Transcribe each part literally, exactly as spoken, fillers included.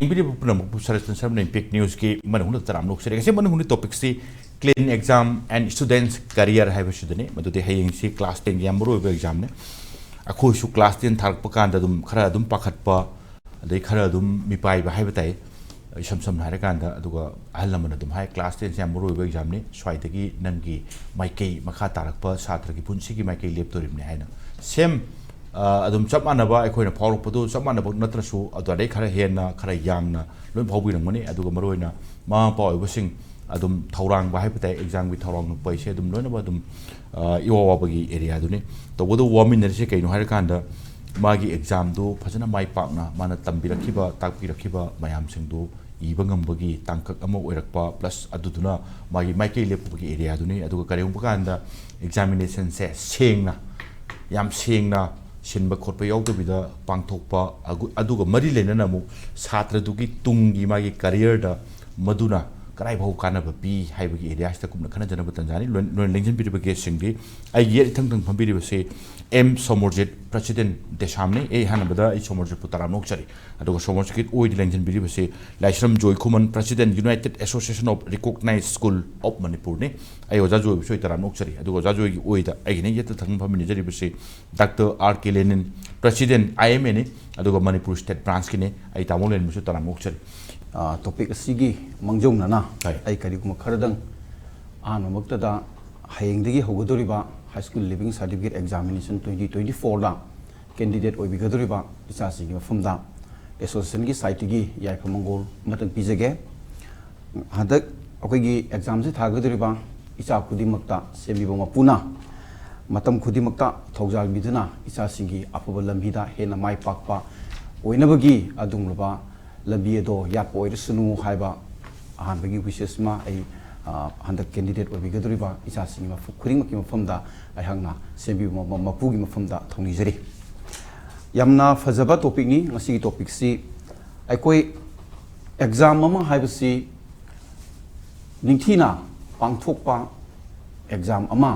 ꯌꯦꯡꯕꯤꯔꯤꯕ ꯄꯨꯝꯅꯃꯛꯄꯨ ꯁꯔꯠꯆꯟ ꯁꯔꯃꯅ ꯏꯝꯄꯦꯛ ꯅ꯭ꯌꯨꯁꯀꯤ ꯃꯅꯨꯡꯗ ꯇꯔꯥꯝꯅ ꯑꯣꯛꯆꯔꯤ꯫ ꯉꯁꯤ ꯃꯅꯨꯡꯗ ꯇꯣꯄꯤꯛꯁꯤ ꯀ꯭ꯂꯤꯟ ꯑꯦꯛꯖꯥꯝ ꯑꯦꯟ ꯁ꯭ꯇꯨꯗꯦꯟꯠꯁ ꯀꯦꯔꯤꯌꯔ ꯍꯥꯏꯕꯁꯤꯗꯅꯤ꯫ ꯃꯗꯨꯗꯤ ꯍꯌꯦꯡꯁꯤ ꯀ꯭ꯂꯥꯁ ꯇꯦꯟꯒꯤ ꯌꯥꯝ ꯃꯔꯨꯑꯣꯏꯕ ꯑꯦꯛꯖꯥꯝꯅꯤ꯫ ꯑꯩꯈꯣꯏꯁꯨ ꯀ꯭ꯂꯥꯁ ꯇꯦꯟ ꯊꯥꯔꯛꯄ ꯀꯥꯟꯗ ꯑꯗꯨꯝ ꯈꯔ ꯑꯗꯨꯝ ꯄꯥꯈꯠꯄ, ꯑꯗꯩ ꯈꯔ ꯑꯗꯨꯝ ꯃꯤꯄꯥꯏꯕ ꯍꯥꯏꯕ ꯇꯥꯏ, ꯏꯁꯝ ꯁꯝꯅ ꯍꯥꯏꯔꯀꯥꯟꯗ꯫ ꯑꯗꯨꯒ ꯑꯍꯜ ꯂꯃꯟ ꯑꯗꯨꯝ ꯍꯥꯏ, "ꯀ꯭ꯂꯥꯁ ꯇꯦꯟꯁꯦ ꯌꯥꯝ ꯃꯔꯨꯑꯣꯏꯕ ꯑꯦꯛꯖꯥꯝꯅꯤ, ꯁ꯭ꯋꯥꯏꯗꯒꯤ ꯅꯪꯒꯤ ꯃꯥꯏꯀꯩ, ꯃꯈꯥ ꯇꯥꯔꯛꯄ ꯁꯥꯇ꯭ꯔꯒꯤ ꯄꯨꯟꯁꯤꯒꯤ ꯃꯥꯏꯀꯩ ꯂꯦꯞꯇꯣꯔꯤꯕꯅꯤ" ꯍꯥꯏꯅ꯫ ꯁꯦꯝ, ꯑ, ꯑꯗꯨꯝ ꯆꯞ ꯃꯥꯟꯅꯕ, ꯑꯩꯈꯣꯏꯅ ꯐꯥꯎꯔꯛꯄꯗꯨ ꯆꯞ ꯃꯥꯟꯅꯕ ꯅꯠꯇ꯭ꯔꯁꯨ, ꯑꯗꯨꯗꯩ ꯈꯔ ꯍꯦꯟꯅ, ꯈꯔ ꯌꯥꯡꯅ ꯂꯣꯏ ꯐꯥꯎꯕꯤꯔꯝꯒꯅꯤ꯫ ꯑꯗꯨꯒ ꯃꯔꯨꯑꯣꯏꯅ ꯃꯃꯥ ꯃꯄꯥ ꯑꯣꯏꯕꯁꯤꯡ ꯑꯗꯨꯝ ꯊꯧꯔꯥꯡꯕ ꯍꯥꯏꯕ ꯇꯥꯏ, ꯑꯦꯛꯖꯥꯝꯒꯤ ꯊꯧꯔꯥꯡ ꯅꯨꯄꯩꯁꯦ ꯑꯗꯨꯝ ꯂꯣꯏꯅꯃꯛ ꯑꯗꯨꯝ, ꯑ, ꯏꯋꯥ ꯋꯥꯕꯒꯤ ꯑꯦꯔꯤꯌꯥꯗꯨꯅꯤ꯫ ꯇꯧꯕꯇꯕꯨ ꯋꯥꯃꯤꯟꯅꯔꯤꯁꯦ ꯀꯩꯅꯣ ꯍꯥꯏꯔꯀꯥꯟꯗ, ꯃꯥꯒꯤ ꯑꯦꯛꯖꯥꯝꯗꯨ ꯐꯖꯅ ꯃꯥꯏ ꯄꯥꯛꯅ ꯃꯥꯅ ꯇꯝꯕꯤꯔꯛꯈꯤꯕ, ꯇꯥꯛꯄꯤꯔꯛꯈꯤꯕ ꯃꯌꯥꯝꯁꯤꯡꯗꯨ ꯏꯕ ꯉꯝꯕꯒꯤ ꯇꯥꯡꯀꯛ ꯑꯃ ꯑꯣꯏꯔꯛꯄ, ꯄ꯭ꯂꯁ ꯑꯗꯨꯗꯨꯅ ꯃꯥꯒꯤ ꯃꯥꯏꯀꯩ ꯂꯦꯞꯄꯒꯤ ꯑꯦꯔꯤꯌꯥꯗꯨꯅꯤ꯫ ꯑꯗꯨꯒ ꯀꯔꯤꯒꯨꯝꯕ ꯀꯥꯟꯗ ꯑꯦꯛꯖꯥꯃꯤꯅꯦꯁꯟꯁꯦ ꯁꯦꯡꯅ, ꯌꯥꯝ ꯁꯦꯡꯅ ꯁꯤꯟꯕ ꯈꯣꯠꯄ ꯌꯥꯎꯗꯕꯤꯗ ꯄꯥꯡꯊꯣꯛꯄ, ꯑꯒꯨ-, ꯑꯗꯨꯒ ꯃꯔꯤ ꯂꯩꯅꯅ ꯑꯃꯨꯛ ꯁꯥꯇ꯭ꯔꯗꯨꯒꯤ ꯇꯨꯡꯒꯤ ꯃꯥꯒꯤ ꯀꯔꯤꯌꯔꯗ ꯃꯗꯨꯅ ꯀꯗꯥꯏ ꯐꯥꯎ ꯀꯥꯟꯅꯕ ꯄꯤ ꯍꯥꯏꯕꯒꯤ ꯑꯦꯔꯤꯌꯥꯁꯤꯗ ꯀꯨꯞꯅ ꯈꯟꯅꯖꯅꯕ ꯇꯟꯖꯥꯅꯤ꯫ ꯂꯣꯏ-, ꯂꯣꯏꯅ ꯂꯦꯡꯁꯤꯟꯕꯤꯔꯤꯕ ꯒꯦꯁꯁꯤꯡꯗꯤ, ꯑꯩꯒꯤ ꯌꯦꯠ ꯏꯊꯪ ꯊꯪ ꯐꯝꯕꯤꯔꯤꯕꯁꯤ ꯑꯦꯝ ꯁꯣꯃꯣꯔꯖꯤꯠ, ꯄ꯭ꯔꯁꯤꯗꯦꯟ ꯗꯦꯁꯥꯝꯅꯤ꯫ ꯑꯩ ꯑꯍꯥꯟꯕꯗ ꯑꯩ ꯁꯣꯃꯣꯔꯖꯤꯠꯄꯨ ꯇꯔꯥꯝꯅ ꯑꯣꯛꯆꯔꯤ꯫ ꯑꯗꯨꯒ ꯁꯣꯃꯣꯔꯖꯤꯠꯀꯤ ꯑꯣꯏꯗ ꯂꯦꯡꯁꯤꯟꯕꯤꯔꯤꯕꯁꯤ Laishram Joykhuman, president United Association of Recognized School of Manipurꯅꯤ꯫ ꯑꯩ ꯑꯣꯖꯥ ꯖꯣꯏꯕꯨꯁꯨ ꯑꯩ ꯇꯔꯥꯝꯅ ꯑꯣꯛꯆꯔꯤ꯫ ꯑꯗꯨꯒ ꯑꯣꯖꯥ ꯖꯣꯏꯒꯤ ꯑꯣꯏꯗ ꯑꯩꯒꯤꯅ ꯌꯦꯠꯇ ꯊꯪꯕ ꯐꯝꯃꯤꯟꯅꯖꯔꯤꯕꯁꯤ ꯗꯥꯛꯇꯔ ꯑꯥꯔ ꯀꯦ ꯂꯦꯅꯤꯟ, ꯄ꯭ꯔꯁꯤꯗꯦꯟ ꯑꯥꯏ ꯑꯦꯝ ꯑꯦꯅꯤ, ꯑꯗꯨꯒ ꯃꯅꯤꯄꯨꯔ ꯁ꯭ꯇꯦꯠ ꯕ꯭ꯔꯥꯟꯁꯀꯤꯅꯤ꯫ ꯑꯩ ꯇꯥꯃꯣ ꯂꯦꯅꯤꯟꯕꯨꯁꯨ ꯇꯔꯥꯝꯅ ꯑꯣꯛꯆꯔꯤ꯫ ꯑ, ꯇꯣꯄꯤꯛ ꯑꯁꯤꯒꯤ ꯃꯥꯡꯖꯧꯅꯅ ꯍꯣꯏ꯫ ꯑꯩ ꯀꯔꯤꯒꯨꯝꯕ ꯈꯔꯗꯪ ꯑꯍꯥꯟꯕꯃꯛꯇꯗ ꯍꯌꯦꯡꯗꯒꯤ ꯍꯧꯒꯗꯧꯔꯤꯕ High School Leaving Certificate Examination twenty twenty fourꯗ candidate ꯑꯣꯏꯕꯤꯒꯗꯧꯔꯤꯕ ꯏꯆꯥꯁꯤꯡꯒꯤ ꯃꯐꯝꯗ associationꯒꯤ sideꯇꯒꯤ ꯌꯥꯏꯐ ꯃꯪꯒꯣꯜ ꯑꯃꯇꯪ ꯄꯤꯖꯒꯦ꯫ ꯍꯟꯗꯛ ꯑꯩꯈꯣꯏꯒꯤ examꯁꯤ ꯊꯥꯒꯗꯧꯔꯤꯕ ꯏꯆꯥ ꯈꯨꯗꯤꯡꯃꯛꯇ ꯁꯦꯝꯕꯤꯕ ꯃꯄꯨꯅ ꯃꯇꯝ ꯈꯨꯗꯤꯡꯃꯛꯇ ꯊꯧꯖꯥꯜꯕꯤꯗꯨꯅ ꯏꯆꯥꯁꯤꯡꯒꯤ ꯑꯐꯕ ꯂꯝꯕꯤꯗ ꯍꯦꯟꯅ ꯃꯥꯏ ꯄꯥꯛꯄ ꯑꯣꯏꯅꯕꯒꯤ ꯑꯗꯨꯒꯨꯝꯂꯕ ꯂꯝꯕꯤ ꯑꯗꯣ ꯌꯥꯠꯄ ꯑꯣꯏꯔꯁꯅꯨ ꯍꯥꯏꯕ ꯑꯍꯥꯟꯕꯒꯤ wishes ꯑꯃ ꯑꯩ, ꯑ, ꯍꯟꯗꯛ candidate ꯑꯣꯏꯕꯤꯒꯗꯧꯔꯤꯕ ꯏꯆꯥꯁꯤꯡꯒꯤ ꯃꯐꯝ ꯈꯨꯗꯤꯡꯃꯛꯀꯤ ꯃꯐꯝꯗ ꯑꯩꯍꯥꯛꯅ ꯁꯦꯝꯕꯤꯕ ꯃ-, ꯃꯄꯨꯒꯤ ꯃꯐꯝꯗ ꯊꯧꯅꯤꯖꯔꯤ꯫ ꯌꯥꯝꯅ ꯐꯖꯕ topicꯅꯤ ꯉꯁꯤꯒꯤ topicꯁꯤ꯫ ꯑꯩꯈꯣꯏ exam ꯑꯃ ꯍꯥꯏꯕꯁꯤ ꯅꯤꯡꯊꯤꯅ ꯄꯥꯡꯊꯣꯛꯄ exam ꯑꯃ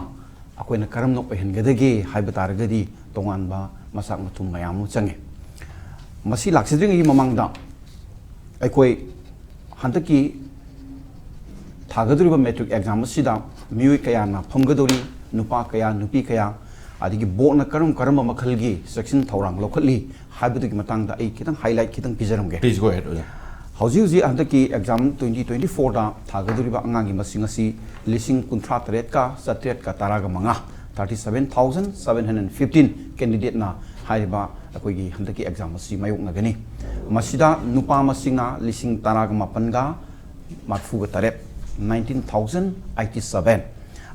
ꯑꯩꯈꯣꯏꯅ ꯀꯔꯝꯅ ꯑꯣꯏꯍꯟꯒꯗꯒꯦ ꯍꯥꯏꯕ ꯇꯥꯔꯒꯗꯤ ꯇꯣꯉꯥꯟꯕ ꯃꯆꯥꯛ ꯃꯊꯨꯝ ꯃꯌꯥꯝ ꯑꯃ ꯆꯪꯉꯤ꯫ ꯃꯁꯤ ꯂꯥꯛꯆꯗ꯭ꯔꯤꯉꯩꯒꯤ ꯃꯃꯥꯡꯗ ꯑꯩꯈꯣꯏ ꯍꯟꯗꯛꯀꯤ ꯊꯥꯒꯗꯧꯔꯤꯕ ꯃꯦꯇ꯭ꯔꯤꯛ ꯑꯦꯛꯖꯥꯝ ꯑꯁꯤꯗ ꯃꯤꯑꯣꯏ ꯀꯌꯥꯅ ꯐꯝꯒꯗꯧꯔꯤ, ꯅꯨꯄꯥ ꯀꯌꯥ, ꯅꯨꯄꯤ ꯀꯌꯥ, ꯑꯗꯒꯤ ꯕꯣꯔꯗꯅ ꯀꯔꯝ ꯀꯔꯝꯕ ꯃꯈꯜꯒꯤ ꯆꯦꯛꯁꯤꯟ ꯊꯧꯔꯥꯡ ꯂꯧꯈꯠꯂꯤ ꯍꯥꯏꯕꯗꯨꯒꯤ ꯃꯇꯥꯡꯗ ꯑꯩ ꯈꯤꯇꯪ highlight ꯈꯤꯇꯪ ꯄꯤꯖꯔꯝꯒꯦ꯫ Please go ahead, ꯑꯣꯖꯥ꯫ ꯍꯧꯖꯤꯛ ꯍꯧꯖꯤꯛ ꯍꯟꯗꯛꯀꯤ ꯑꯦꯛꯖꯥꯝ twenty twenty fourꯗ ꯊꯥꯒꯗꯧꯔꯤꯕ ꯑꯉꯥꯡꯒꯤ ꯃꯁꯤꯡ ꯑꯁꯤ ꯂꯤꯁꯤꯡ ꯀꯨꯟꯊ꯭ꯔꯥ ꯇꯔꯦꯠꯀ ꯆꯥꯇ꯭ꯔꯦꯠꯀ ꯇꯔꯥꯒ ꯃꯉꯥ, thirty seven thousand seven hundred fifteen candidateꯅ ꯍꯥꯏꯔꯤꯕ ꯑꯩꯈꯣꯏꯒꯤ ꯍꯟꯗꯛꯀꯤ ꯑꯦꯛꯖꯥꯝ ꯑꯁꯤ ꯃꯥꯌꯣꯛꯅꯒꯅꯤ꯫ ꯃꯁꯤꯗ ꯅꯨꯄꯥ ꯃꯁꯤꯡꯅ ꯂꯤꯁꯤꯡ ꯇꯔꯥꯒ ꯃꯥꯄꯟꯒ ꯃꯔꯐꯨꯒ ꯇꯔꯦꯠ, nineteen thousand eighty seven,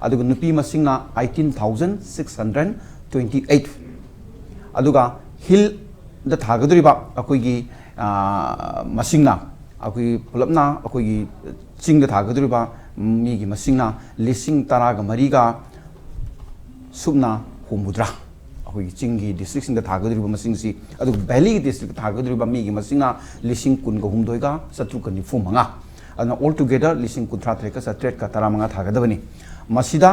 ꯑꯗꯨꯒ ꯅꯨꯄꯤ ꯃꯁꯤꯡꯅ eighteen thousand six hundred twenty eight꯫ ꯑꯗꯨꯒ ꯍꯤꯜꯗ ꯊꯥꯒꯗꯧꯔꯤꯕ ꯑꯩꯈꯣꯏꯒꯤ, ꯑ, ꯃꯁꯤꯡꯅ, ꯑꯩꯈꯣꯏꯒꯤ ꯄꯨꯂꯞꯅ ꯑꯩꯈꯣꯏꯒꯤ ꯆꯤꯡꯗ ꯊꯥꯒꯗꯧꯔꯤꯕ ꯃꯤꯒꯤ ꯃꯁꯤꯡꯅ ꯂꯤꯁꯤꯡ ꯇꯔꯥꯒ ꯃꯔꯤꯒ ꯁꯨꯞꯅ ꯍꯨꯝꯐꯨꯇꯔꯥ꯫ ꯑꯩꯈꯣꯏꯒꯤ ꯆꯤꯡꯒꯤ districtꯁꯤꯡꯗ ꯊꯥꯒꯗꯧꯔꯤꯕ ꯃꯁꯤꯡꯁꯤ, ꯑꯗꯨꯒ valleyꯒꯤ districtꯇ ꯊꯥꯒꯗꯧꯔꯤꯕ ꯃꯤꯒꯤ ꯃꯁꯤꯡꯅ ꯂꯤꯁꯤꯡ ꯀꯨꯟꯒ ꯍꯨꯝꯗꯣꯏꯒ ꯆꯥꯇ꯭ꯔꯨꯛꯀ ꯅꯤꯐꯨ ꯃꯉꯥ꯫ ꯑꯗꯨꯅ altogether ꯂꯤꯁꯤꯡ ꯀꯨꯟꯊ꯭ꯔꯥ ꯇꯔꯦꯠꯀ ꯆꯥꯇ꯭ꯔꯦꯠꯀ ꯇꯔꯥꯃꯉꯥ ꯊꯥꯒꯗꯕꯅꯤ꯫ ꯃꯁꯤꯗ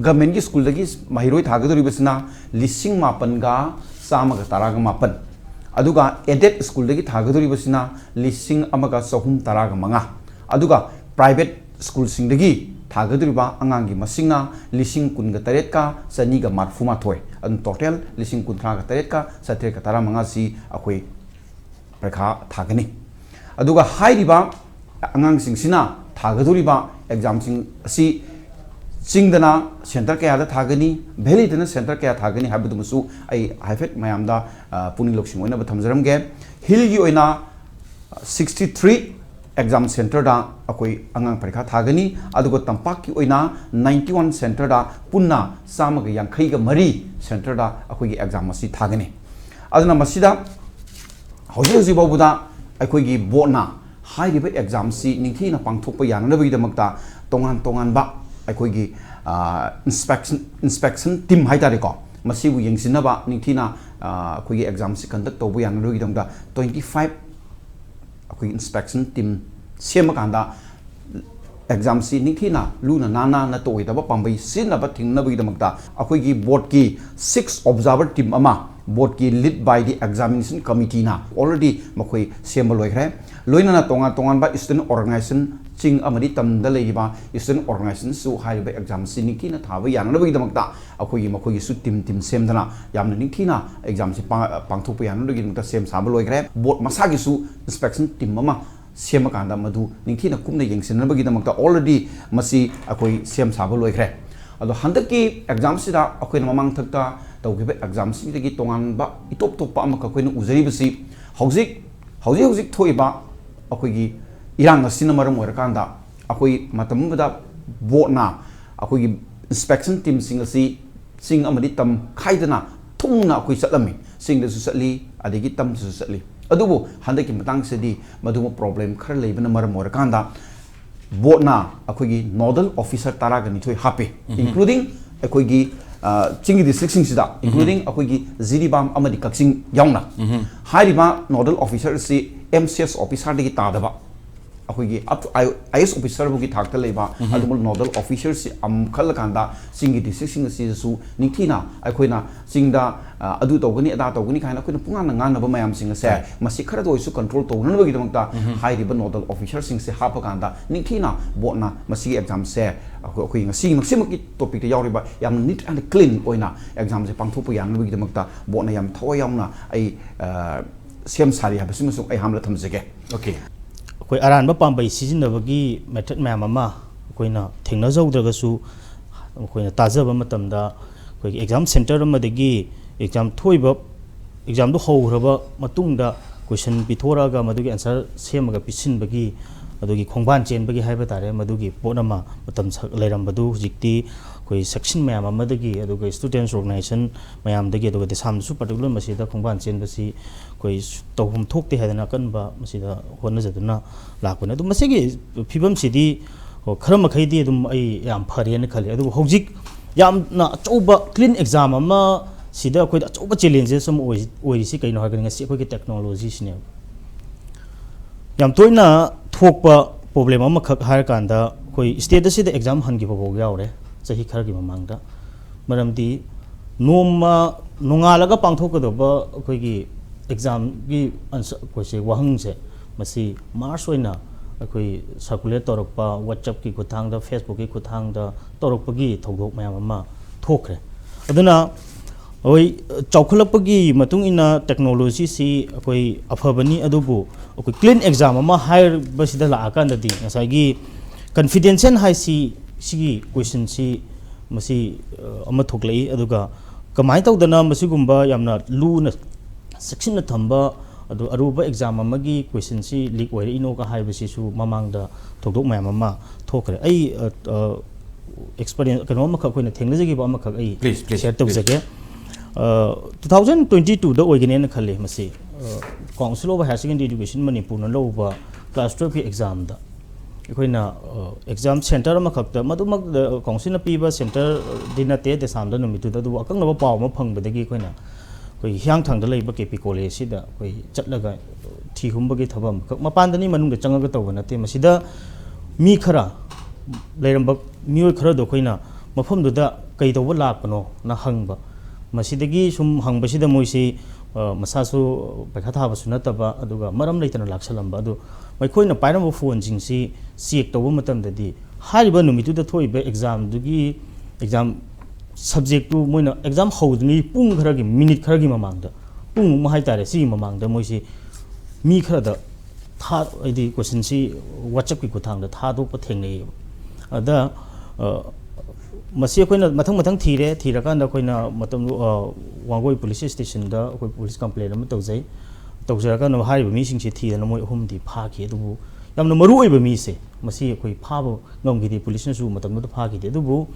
governmentꯀꯤ schoolꯗꯒꯤ ꯃꯍꯩꯔꯣꯏ ꯊꯥꯒꯗꯧꯔꯤꯕꯁꯤꯅ ꯂꯤꯁꯤꯡ ꯃꯥꯄꯟꯒ ꯆꯥꯝꯃꯒ ꯇꯔꯥꯒ ꯃꯥꯄꯟ, ꯑꯗꯨꯒ aided schoolꯗꯒꯤ ꯊꯥꯒꯗꯧꯔꯤꯕꯁꯤꯅ ꯂꯤꯁꯤꯡ ꯑꯃꯒ ꯆꯍꯨꯝ ꯇꯔꯥꯒ ꯃꯉꯥ, ꯑꯗꯨꯒ private schoolꯁꯤꯡꯗꯒꯤ ꯊꯥꯒꯗꯧꯔꯤꯕ ꯑꯉꯥꯡꯒꯤ ꯃꯁꯤꯡꯅ ꯂꯤꯁꯤꯡ ꯀꯨꯟꯒ ꯇꯔꯦꯠꯀ ꯆꯅꯤꯒ ꯃꯔꯐꯨ ꯃꯥꯊꯣꯏ, ꯑꯗꯨꯅ total ꯂꯤꯁꯤꯡ ꯀꯨꯟꯊ꯭ꯔꯥꯒ ꯇꯔꯦꯠꯀ ꯆꯥꯇ꯭ꯔꯦꯠꯀ ꯇꯔꯥꯃꯉꯥꯁꯤ ꯑꯩꯈꯣꯏ ꯄꯔꯤꯈꯥ ꯊꯥꯒꯅꯤ꯫ ꯑꯗꯨꯒ ꯍꯥꯏꯔꯤꯕ ꯑꯉꯥꯡꯁꯤꯡꯁꯤꯅ ꯊꯥꯒꯗꯧꯔꯤꯕ ꯑꯦꯛꯖꯥꯝꯁꯤꯡ ꯑꯁꯤ ꯆꯤꯡꯗꯅ centre ꯀꯌꯥꯗ ꯊꯥꯒꯅꯤ, valleyꯗꯅ centre ꯀꯌꯥ ꯊꯥꯒꯅꯤ ꯍꯥꯏꯕꯗꯨꯃꯁꯨ ꯑꯩ ꯍꯥꯏꯐꯦꯠ ꯃꯌꯥꯝꯗ, ꯑ, ꯄꯨꯛꯅꯤꯡ ꯂꯧꯁꯤꯡ ꯑꯣꯏꯅꯕ ꯊꯝꯖꯔꯝꯒꯦ꯫ ꯍꯤꯜꯒꯤ ꯑꯣꯏꯅ sixty three exam centreꯗ ꯑꯩꯈꯣꯏ ꯑꯉꯥꯡ ꯄꯔꯤꯈꯥ ꯊꯥꯒꯅꯤ, ꯑꯗꯨꯒ ꯇꯝꯄꯥꯛꯀꯤ ꯑꯣꯏꯅ ninety one centreꯗ ꯄꯨꯟꯅ ꯆꯥꯝꯃꯒ ꯌꯥꯡꯈꯩꯒ ꯃꯔꯤ centreꯗ ꯑꯩꯈꯣꯏꯒꯤ ꯑꯦꯛꯖꯥꯝ ꯑꯁꯤ ꯊꯥꯒꯅꯤ꯫ ꯑꯗꯨꯅ ꯃꯁꯤꯗ ꯍꯧꯖꯤꯛ ꯍꯧꯖꯤꯛ ꯐꯥꯎꯕꯗ ꯑꯩꯈꯣꯏꯒꯤ ꯕꯣꯔꯗꯅ ꯍꯥꯏꯔꯤꯕ ꯑꯦꯛꯖꯥꯝꯁꯤ ꯅꯤꯡꯊꯤꯅ ꯄꯥꯡꯊꯣꯛꯄ ꯌꯥꯅꯅꯕꯒꯤꯗꯃꯛꯇ ꯇꯣꯉꯥꯟ ꯇꯣꯉꯥꯟꯕ ꯑꯩꯈꯣꯏꯒꯤ, ꯑ, inspection, inspection team ꯍꯥꯏ ꯇꯥꯔꯦꯀꯣ, ꯃꯁꯤꯕꯨ ꯌꯦꯡꯁꯤꯟꯅꯕ ꯅꯤꯡꯊꯤꯅ, ꯑ, ꯑꯩꯈꯣꯏꯒꯤ ꯑꯦꯛꯖꯥꯝꯁꯤ conduct ꯇꯧꯕ ꯌꯥꯅꯅꯕꯒꯤꯗꯃꯛꯇ twenty five ꯑꯩꯈꯣꯏꯒꯤ inspection team ꯁꯦꯝꯃꯀꯥꯟꯗ ꯑꯦꯛꯖꯥꯝꯁꯤ ꯅꯤꯡꯊꯤꯅ ꯂꯨꯅ ꯅꯥꯟꯅ ꯅꯠꯇ ꯑꯣꯏꯗꯕ ꯄꯥꯝꯕꯩ ꯁꯤꯖꯤꯟꯅꯕ ꯊꯤꯡꯅꯕꯒꯤꯗꯃꯛꯇ ꯑꯩꯈꯣꯏꯒꯤ ꯕꯣꯔꯗꯀꯤ six observer team ꯑꯃ Boardꯀꯤ lead by the examination committeeꯅ already ꯃꯈꯣꯏ ꯁꯦꯝꯕ ꯂꯣꯏꯈ꯭ꯔꯦ꯫ ꯂꯣꯏꯅꯅ ꯇꯣꯉꯥꯟ ꯇꯣꯉꯥꯟꯕ student organization, ꯆꯤꯡ ꯑꯃꯗꯤ ꯇꯝꯗ ꯂꯩꯔꯤꯕ student organizationꯁꯨ ꯍꯥꯏꯔꯤꯕ examꯁꯤ ꯅꯤꯡꯊꯤꯅ ꯊꯥꯕ ꯌꯥꯅꯅꯕꯒꯤꯗꯃꯛꯇ ꯑꯩꯈꯣꯏꯒꯤ, ꯃꯈꯣꯏꯒꯤꯁꯨ team team ꯁꯦꯝꯗꯅ ꯌꯥꯝꯅ ꯅꯤꯡꯊꯤꯅ examꯁꯤ ꯄꯥ-, ꯄꯥꯡꯊꯣꯛꯄ ꯌꯥꯅꯅꯕꯒꯤꯗꯃꯛꯇ ꯁꯦꯝ ꯁꯥꯕ ꯂꯣꯏꯈ꯭ꯔꯦ꯫ Board ꯃꯁꯥꯒꯤꯁꯨ inspection team ꯑꯃ ꯁꯦꯝꯃꯀꯥꯟꯗ ꯃꯗꯨ ꯅꯤꯡꯊꯤꯅ ꯀꯨꯞꯅ ꯌꯦꯡꯁꯤꯟꯅꯕꯒꯤꯗꯃꯛꯇ already ꯃꯁꯤ ꯑꯩꯈꯣꯏ ꯁꯦꯝ ꯁꯥꯕ ꯂꯣꯏꯈ꯭ꯔꯦ꯫ ꯑꯗꯣ ꯍꯟꯗꯛꯀꯤ examꯁꯤꯗ ꯑꯩꯈꯣꯏꯅ ꯃꯃꯥꯡꯊꯛꯇ ꯇꯧꯈꯤꯕ examꯁꯤꯡꯗꯒꯤ ꯇꯣꯉꯥꯟꯕ ꯏꯇꯣꯞ ꯇꯣꯞꯄ ꯑꯃꯈꯛ ꯑꯩꯈꯣꯏꯅ ꯎꯖꯔꯤꯕꯁꯤ, ꯍꯧꯖꯤꯛ, ꯍꯧꯖꯤꯛ ꯍꯧꯖꯤꯛ ꯊꯣꯛꯏꯕ ꯑꯩꯈꯣꯏꯒꯤ ꯏꯔꯥꯡ ꯑꯁꯤꯅ ꯃꯔꯝ ꯑꯣꯏꯔꯀꯥꯟꯗ ꯑꯩꯈꯣꯏ ꯃꯇꯝ ꯑꯃꯗ boardꯅ ꯑꯩꯈꯣꯏꯒꯤ inspection teamꯁꯤꯡ ꯑꯁꯤ ꯆꯤꯡ ꯑꯃꯗꯤ ꯇꯝ ꯈꯥꯏꯗꯅ ꯊꯨꯡꯅ ꯑꯩꯈꯣꯏ ꯆꯠꯂꯝꯃꯤ꯫ ꯆꯤꯡꯗꯁꯨ ꯆꯠꯂꯤ, ꯑꯗꯒꯤ ꯇꯝꯗꯁꯨ ꯆꯠꯂꯤ꯫ ꯑꯗꯨꯕꯨ ꯍꯟꯗꯛꯀꯤ ꯃꯇꯥꯡꯁꯤꯗꯤ ꯃꯗꯨꯒꯨꯝꯕ problem ꯈꯔ ꯂꯩꯕꯅ ꯃꯔꯝ ꯑꯣꯏꯔꯀꯥꯟꯗ boardꯅ ꯑꯩꯈꯣꯏꯒꯤ nodal officer ꯇꯔꯥꯒ ꯅꯤꯊꯣꯏ ꯍꯥꯞꯄꯤ, including ꯑꯩꯈꯣꯏꯒꯤ, ꯑ, ꯆꯤꯡꯒꯤ districtꯁꯤꯡꯁꯤꯗ, including ꯑꯩꯈꯣꯏꯒꯤ ꯖꯤꯔꯤꯕꯥꯝ ꯑꯃꯗꯤ ꯀꯛꯆꯤꯡ ꯌꯥꯎꯅ꯫ ꯍꯥꯏꯔꯤꯕ nodal officerꯁꯤ MCS officerꯗꯒꯤ ꯇꯥꯗꯕ, ꯑꯩꯈꯣꯏꯒꯤ up to I-, IAS officerꯕꯨꯒꯤ ꯊꯥꯛꯇ ꯂꯩꯕ ꯑꯗꯨꯒꯨꯝꯕ nodal officerꯁꯤ ꯑꯃꯨꯛ ꯈꯜꯂꯀꯥꯟꯗ ꯆꯤꯡꯒꯤ districtꯁꯤꯡ ꯑꯁꯤꯗꯁꯨ ꯅꯤꯡꯊꯤꯅ ꯑꯩꯈꯣꯏꯅ ꯆꯤꯡꯗ, ꯑ, ꯑꯗꯨ ꯇꯧꯒꯅꯤ, ꯑꯗꯥ ꯇꯧꯒꯅꯤ ꯀꯥꯏꯅ ꯑꯩꯈꯣꯏꯅ ꯄꯨꯡꯉꯥꯡꯗ ꯉꯥꯡꯅꯕ ꯃꯌꯥꯝꯁꯤꯡ ꯑꯁꯦ, ꯍꯣꯏ꯫ ꯃꯁꯤ ꯈꯔꯗ ꯑꯣꯏꯔꯁꯨ control ꯇꯧꯅꯅꯕꯒꯤꯗꯃꯛꯇ ꯍꯥꯏꯔꯤꯕ nodal officerꯁꯤꯡꯁꯦ ꯍꯥꯞꯄꯀꯥꯟꯗ ꯅꯤꯡꯊꯤꯅ boardꯅ ꯃꯁꯤꯒꯤ examꯁꯦ ꯑꯩꯈꯣꯏ, ꯑꯩꯈꯣꯏ ꯉꯁꯤ, ꯉꯁꯤꯃꯛꯀꯤ topicꯇ ꯌꯥꯎꯔꯤꯕ ꯌꯥꯝꯅ neat and clean ꯑꯣꯏꯅ examꯁꯦ ꯄꯥꯡꯊꯣꯛꯄ ꯌꯥꯅꯕꯒꯤꯗꯃꯛꯇ boardꯅ ꯌꯥꯝ ꯊꯋꯥꯏ ꯌꯥꯎꯅ ꯑꯩ, ꯑ, ꯁꯦꯝ ꯁꯥꯔꯤ ꯍꯥꯏꯕꯁꯤꯃꯁꯨ ꯑꯩ ꯍꯥꯝꯂ ꯊꯝꯖꯒꯦ꯫ Okay꯫ ꯑꯩꯈꯣꯏ ꯑꯔꯥꯟꯕ ꯄꯥꯝꯕꯩ ꯁꯤꯖꯤꯟꯅꯕꯒꯤ method ꯃꯌꯥꯝ ꯑꯃ ꯑꯩꯈꯣꯏꯅ ꯊꯦꯡꯅꯖꯍꯧꯗ꯭ꯔꯒꯁꯨ, ꯑꯩꯈꯣꯏꯅ ꯇꯥꯖꯕ ꯃꯇꯝꯗ ꯑꯩꯈꯣꯏꯒꯤ exam center ꯑꯃꯗꯒꯤ exam ꯊꯣꯛꯏꯕ, examꯗꯨ ꯍꯧꯈ꯭ꯔꯕ ꯃꯇꯨꯡꯗ question ꯄꯤꯊꯣꯔꯛꯑꯒ ꯃꯗꯨꯒꯤ answer ꯁꯦꯝꯃꯒ ꯄꯤꯁꯤꯟꯕꯒꯤ, ꯑꯗꯨꯒꯤ ꯈꯣꯡꯕꯥꯟ ꯆꯦꯟꯕꯒꯤ ꯍꯥꯏꯕ ꯇꯥꯔꯦ, ꯃꯗꯨꯒꯤ ꯄꯣꯠ ꯑꯃ ꯃꯇꯝ ꯁ-, ꯂꯩꯔꯝꯕꯗꯨ ꯍꯧꯖꯤꯛꯇꯤ ꯑꯩꯈꯣꯏ section ꯃꯌꯥꯝ ꯑꯃꯗꯒꯤ, ꯑꯗꯨꯒ students organization ꯃꯌꯥꯝꯗꯒꯤ, ꯑꯗꯨꯒ ꯗꯦꯁꯥꯝꯗꯁꯨ particular ꯃꯁꯤꯗ ꯈꯣꯡꯕꯥꯟ ꯆꯦꯟꯕꯁꯤ ꯑꯩꯈꯣꯏ ꯁ-, ꯇꯧꯐꯝ ꯊꯣꯛꯇꯦ ꯍꯥꯏꯗꯅ ꯑꯀꯟꯕ ꯃꯁꯤꯗ ꯍꯣꯠꯅꯖꯗꯨꯅ ꯂꯥꯛꯄꯅꯤ꯫ ꯑꯗꯨ ꯃꯁꯤꯒꯤ ꯐꯤꯕꯝꯁꯤꯗꯤ, ꯑꯣ, ꯈꯔ ꯃꯈꯩꯗꯤ ꯑꯗꯨꯝ ꯑꯩ ꯌꯥꯝ ꯐꯔꯦꯅ ꯈꯜꯂꯤ꯫ ꯑꯗꯨꯕꯨ ꯍꯧꯖꯤꯛ ꯌꯥꯝꯅ ꯑꯆꯧꯕ clean exam ꯑꯃ ꯁꯤꯗ ꯑꯩꯈꯣꯏꯗ ꯑꯆꯧꯕ challenges ꯑꯃ ꯑꯣꯏ-, ꯑꯣꯏꯔꯤꯁꯤ ꯀꯩꯅꯣ ꯍꯥꯏꯔꯒꯗꯤ ꯉꯁꯤ ꯑꯩꯈꯣꯏꯒꯤ technologyꯁꯤꯅꯦꯕ꯫ ꯌꯥꯝ ꯇꯣꯏꯅ ꯊꯣꯛꯄ problem ꯑꯃꯈꯛ ꯍꯥꯏꯔꯀꯥꯟꯗ ꯑꯩꯈꯣꯏ state ꯑꯁꯤꯗ exam ꯍꯟꯈꯤꯕ ꯐꯥꯎ ꯌꯥꯎꯔꯦ ꯆꯍꯤ ꯈꯔꯒꯤ ꯃꯃꯥꯡꯗ꯫ ꯃꯔꯝꯗꯤ ꯅꯣꯡꯃ ꯅꯣꯡꯉꯥꯜꯂꯒ ꯄꯥꯡꯊꯣꯛꯀꯗꯕ ꯑꯩꯈꯣꯏꯒꯤ ꯑꯦꯛꯖꯥꯝꯒꯤ ꯑꯟꯁ-, ꯑꯩꯈꯣꯏꯁꯦ ꯋꯥꯍꯪꯁꯦ, ꯃꯁꯤ ꯃꯥꯁ ꯑꯣꯏꯅ ꯑꯩꯈꯣꯏ ꯁꯔꯀꯨꯂꯦꯠ ꯇꯧꯔꯛꯄ, WhatsApp-ꯀꯤ ꯈꯨꯠꯊꯥꯡꯗ, Facebook-ꯀꯤ ꯈꯨꯠꯊꯥꯡꯗ ꯇꯧꯔꯛꯄꯒꯤ ꯊꯧꯗꯣꯛ ꯃꯌꯥꯝ ꯑꯃ ꯊꯣꯛꯈ꯭ꯔꯦ꯫ ꯑꯗꯨꯅ ꯑꯩꯈꯣꯏ ꯆꯥꯎꯈꯠꯂꯛꯄꯒꯤ ꯃꯇꯨꯡ ꯏꯟꯅ ꯇꯦꯛꯅꯣꯂꯣꯖꯤꯁꯤ ꯑꯩꯈꯣꯏ ꯑꯐꯕꯅꯤ, ꯑꯗꯨꯕꯨ ꯑꯩꯈꯣꯏ ꯀ꯭ꯂꯤꯟ ꯑꯦꯛꯖꯥꯝ ꯑꯃ ꯍꯥꯏꯕꯁꯤꯗ ꯂꯥꯛꯑꯀꯥꯟꯗꯗꯤ ꯉꯁꯥꯏꯒꯤ ꯀꯟꯐꯤꯗꯦꯟꯁꯤꯌꯦꯜ ꯍꯥꯏꯁꯤ, ꯁꯤꯒꯤ ꯀꯣꯏꯁꯟꯁꯤ ꯃꯁꯤ, ꯑ, ꯑꯃ ꯊꯣꯛꯂꯛꯏ꯫ ꯑꯗꯨꯒ ꯀꯃꯥꯏꯅ ꯇꯧꯗꯅ ꯃꯁꯤꯒꯨꯝꯕ ꯌꯥꯝꯅ ꯂꯨꯅ ꯆꯦꯛꯁꯤꯟꯅ ꯊꯝꯕ, ꯑꯗꯨ ꯑꯔꯨꯕ ꯑꯦꯛꯖꯥꯝ ꯑꯃꯒꯤ ꯀꯣꯏꯁꯟꯁꯤ ꯂꯤꯛ ꯑꯣꯏꯔꯛꯏꯅꯣꯒ ꯍꯥꯏꯕꯁꯤꯁꯨ ꯃꯃꯥꯡꯗ ꯊꯧꯗꯣꯛ ꯃꯌꯥꯝ ꯑꯃ ꯊꯣꯛꯈ꯭ꯔꯦ꯫ ꯑꯩ, ꯑ, ꯑ, ꯑꯦꯛꯁꯄꯔꯤꯌꯦꯟꯁ ꯀꯩꯅꯣ ꯑꯃꯈꯛ, ꯑꯩꯈꯣꯏꯅ ꯊꯦꯡꯅꯖꯈꯤꯕ ꯑꯃꯈꯛ ꯑꯩ Please, please, ꯁꯤꯌꯔ ꯇꯧꯖꯒꯦ꯫ ꯑ, ꯇꯨ ꯊꯥꯎꯖꯟ ꯇ꯭ꯋꯦꯟꯇꯤ ꯇꯨꯗ ꯑꯣꯏꯒꯅꯦꯅ ꯈꯜꯂꯤ ꯃꯁꯤ꯫ ꯑ, Council of Higher Secondary Education ꯃꯅꯤꯄꯨꯔꯅ ꯂꯧꯕ ꯀ꯭ꯂꯥꯁ ꯇꯨꯌꯦꯜꯐꯀꯤ ꯑꯦꯛꯖꯥꯝꯗ ꯑꯩꯈꯣꯏꯅ, ꯑ, ꯑꯦꯛꯖꯥꯝ ꯁꯦꯟꯇꯔ ꯑꯃꯈꯛꯇ, ꯃꯗꯨꯃꯛ, ꯑ, ꯀꯥꯎꯟꯁꯤꯜꯅ ꯄꯤꯕ ꯁꯦꯟꯇꯔꯗꯤ ꯅꯠꯇꯦ ꯗꯦꯁꯥꯝꯗ ꯅꯨꯃꯤꯠꯇꯨꯗ, ꯑꯗꯨꯕꯨ ꯑꯀꯛꯅꯕ ꯄꯥꯎ ꯑꯃ ꯐꯪꯕꯗꯒꯤ ꯑꯩꯈꯣꯏꯅ ꯑꯩꯈꯣꯏ ꯍꯤꯌꯥꯡꯊꯥꯡꯗ ꯂꯩꯕ ꯀꯦ ꯄꯤ ꯀꯣꯂꯦꯖꯁꯤꯗ ꯑꯩꯈꯣꯏ ꯆꯠꯂꯒ ꯊꯤ ꯍꯨꯝꯕꯒꯤ ꯊꯕꯛ ꯑꯃꯈꯛ, ꯃꯄꯥꯟꯗꯅꯤ, ꯃꯅꯨꯡꯗ ꯆꯪꯉꯒ ꯇꯧꯕ ꯅꯠꯇꯦ꯫ ꯃꯁꯤꯗ ꯃꯤ ꯈꯔ ꯂꯩꯔꯝꯕ, ꯃꯤꯑꯣꯏ ꯈꯔꯗꯣ ꯑꯩꯈꯣꯏꯅ ꯃꯐꯝꯗꯨꯗ ꯀꯩꯗꯧꯕ ꯂꯥꯛꯄꯅꯣꯅ ꯍꯪꯕ꯫ ꯃꯁꯤꯗꯒꯤ ꯁꯨꯝ ꯍꯪꯕꯁꯤꯗ ꯃꯣꯏꯁꯤ, ꯑ, ꯃꯁꯥꯁꯨ ꯄꯩꯈꯥ ꯊꯥꯕꯁꯨ ꯅꯠꯇꯕ, ꯑꯗꯨꯒ ꯃꯔꯝ ꯂꯩꯇꯅ ꯂꯥꯛꯁꯜꯂꯝꯕ꯫ ꯑꯗꯨ ꯃꯈꯣꯏꯅ ꯄꯥꯏꯔꯝꯕ ꯐꯣꯟꯁꯤꯡꯁꯤ ꯆꯦꯛ ꯇꯧꯕ ꯃꯇꯝꯗꯗꯤ ꯍꯥꯏꯔꯤꯕ ꯅꯨꯃꯤꯠꯇꯨꯗ ꯊꯣꯛꯏꯕ ꯑꯦꯛꯖꯥꯝꯗꯨꯒꯤ ꯑꯦꯛꯖꯥꯝ ꯁꯕꯖꯦꯛꯇꯨ ꯃꯣꯏꯅ ꯑꯦꯛꯖꯥꯝ ꯍꯧꯗ꯭ꯔꯤꯉꯩ ꯄꯨꯡ ꯈꯔꯒꯤ, ꯃꯤꯅꯤꯠ ꯈꯔꯒꯤ ꯃꯃꯥꯡꯗ, ꯄꯨꯡꯃꯨꯛ ꯍꯥꯏꯇꯥꯔꯦ, ꯁꯤꯒꯤ ꯃꯃꯥꯡꯗ ꯃꯣꯏꯁꯤ ꯃꯤ ꯈꯔꯗ ꯊꯥ-, ꯍꯥꯏꯗꯤ ꯀꯣꯏꯁꯟꯁꯤ WhatsApp-ꯀꯤ ꯈꯨꯠꯊꯥꯡꯗ ꯊꯥꯗꯣꯛꯄ ꯊꯦꯡꯅꯩꯌꯦꯕ꯫ ꯑꯗ, ꯑ, ꯃꯁꯤ ꯑꯩꯈꯣꯏꯅ ꯃꯊꯪ ꯃꯊꯪ ꯊꯤꯔꯦ꯫ ꯊꯤꯔꯀꯥꯟꯗ ꯑꯩꯈꯣꯏꯅ ꯃꯇꯝ, ꯑ, ꯋꯥꯡꯒꯣꯏ ꯄꯨꯂꯤꯁ ꯁ꯭ꯇꯦꯁꯟꯗ ꯑꯩꯈꯣꯏ ꯄꯨꯂꯤꯁ ꯀꯝꯄ꯭ꯂꯦꯟ ꯑꯃ ꯇꯧꯖꯩ꯫ ꯇꯧꯖꯔꯀꯥꯟꯗ ꯍꯥꯏꯔꯤꯕ ꯃꯤꯁꯤꯡꯁꯤ ꯊꯤꯗꯅ ꯃꯣꯏ ꯑꯍꯨꯝꯗꯤ ꯐꯥꯈꯤ꯫ ꯑꯗꯨꯕꯨ ꯌꯥꯝꯅ ꯃꯔꯨ ꯑꯣꯏꯕ ꯃꯤꯁꯦ, ꯃꯁꯤ ꯑꯩꯈꯣꯏ ꯐꯥꯕ ꯉꯝꯈꯤꯗꯦ, ꯄꯨꯂꯤꯁꯅꯁꯨ ꯃꯇꯝꯗꯨꯗ ꯐꯥꯈꯤꯗꯦ꯫ ꯑꯗꯨꯕꯨ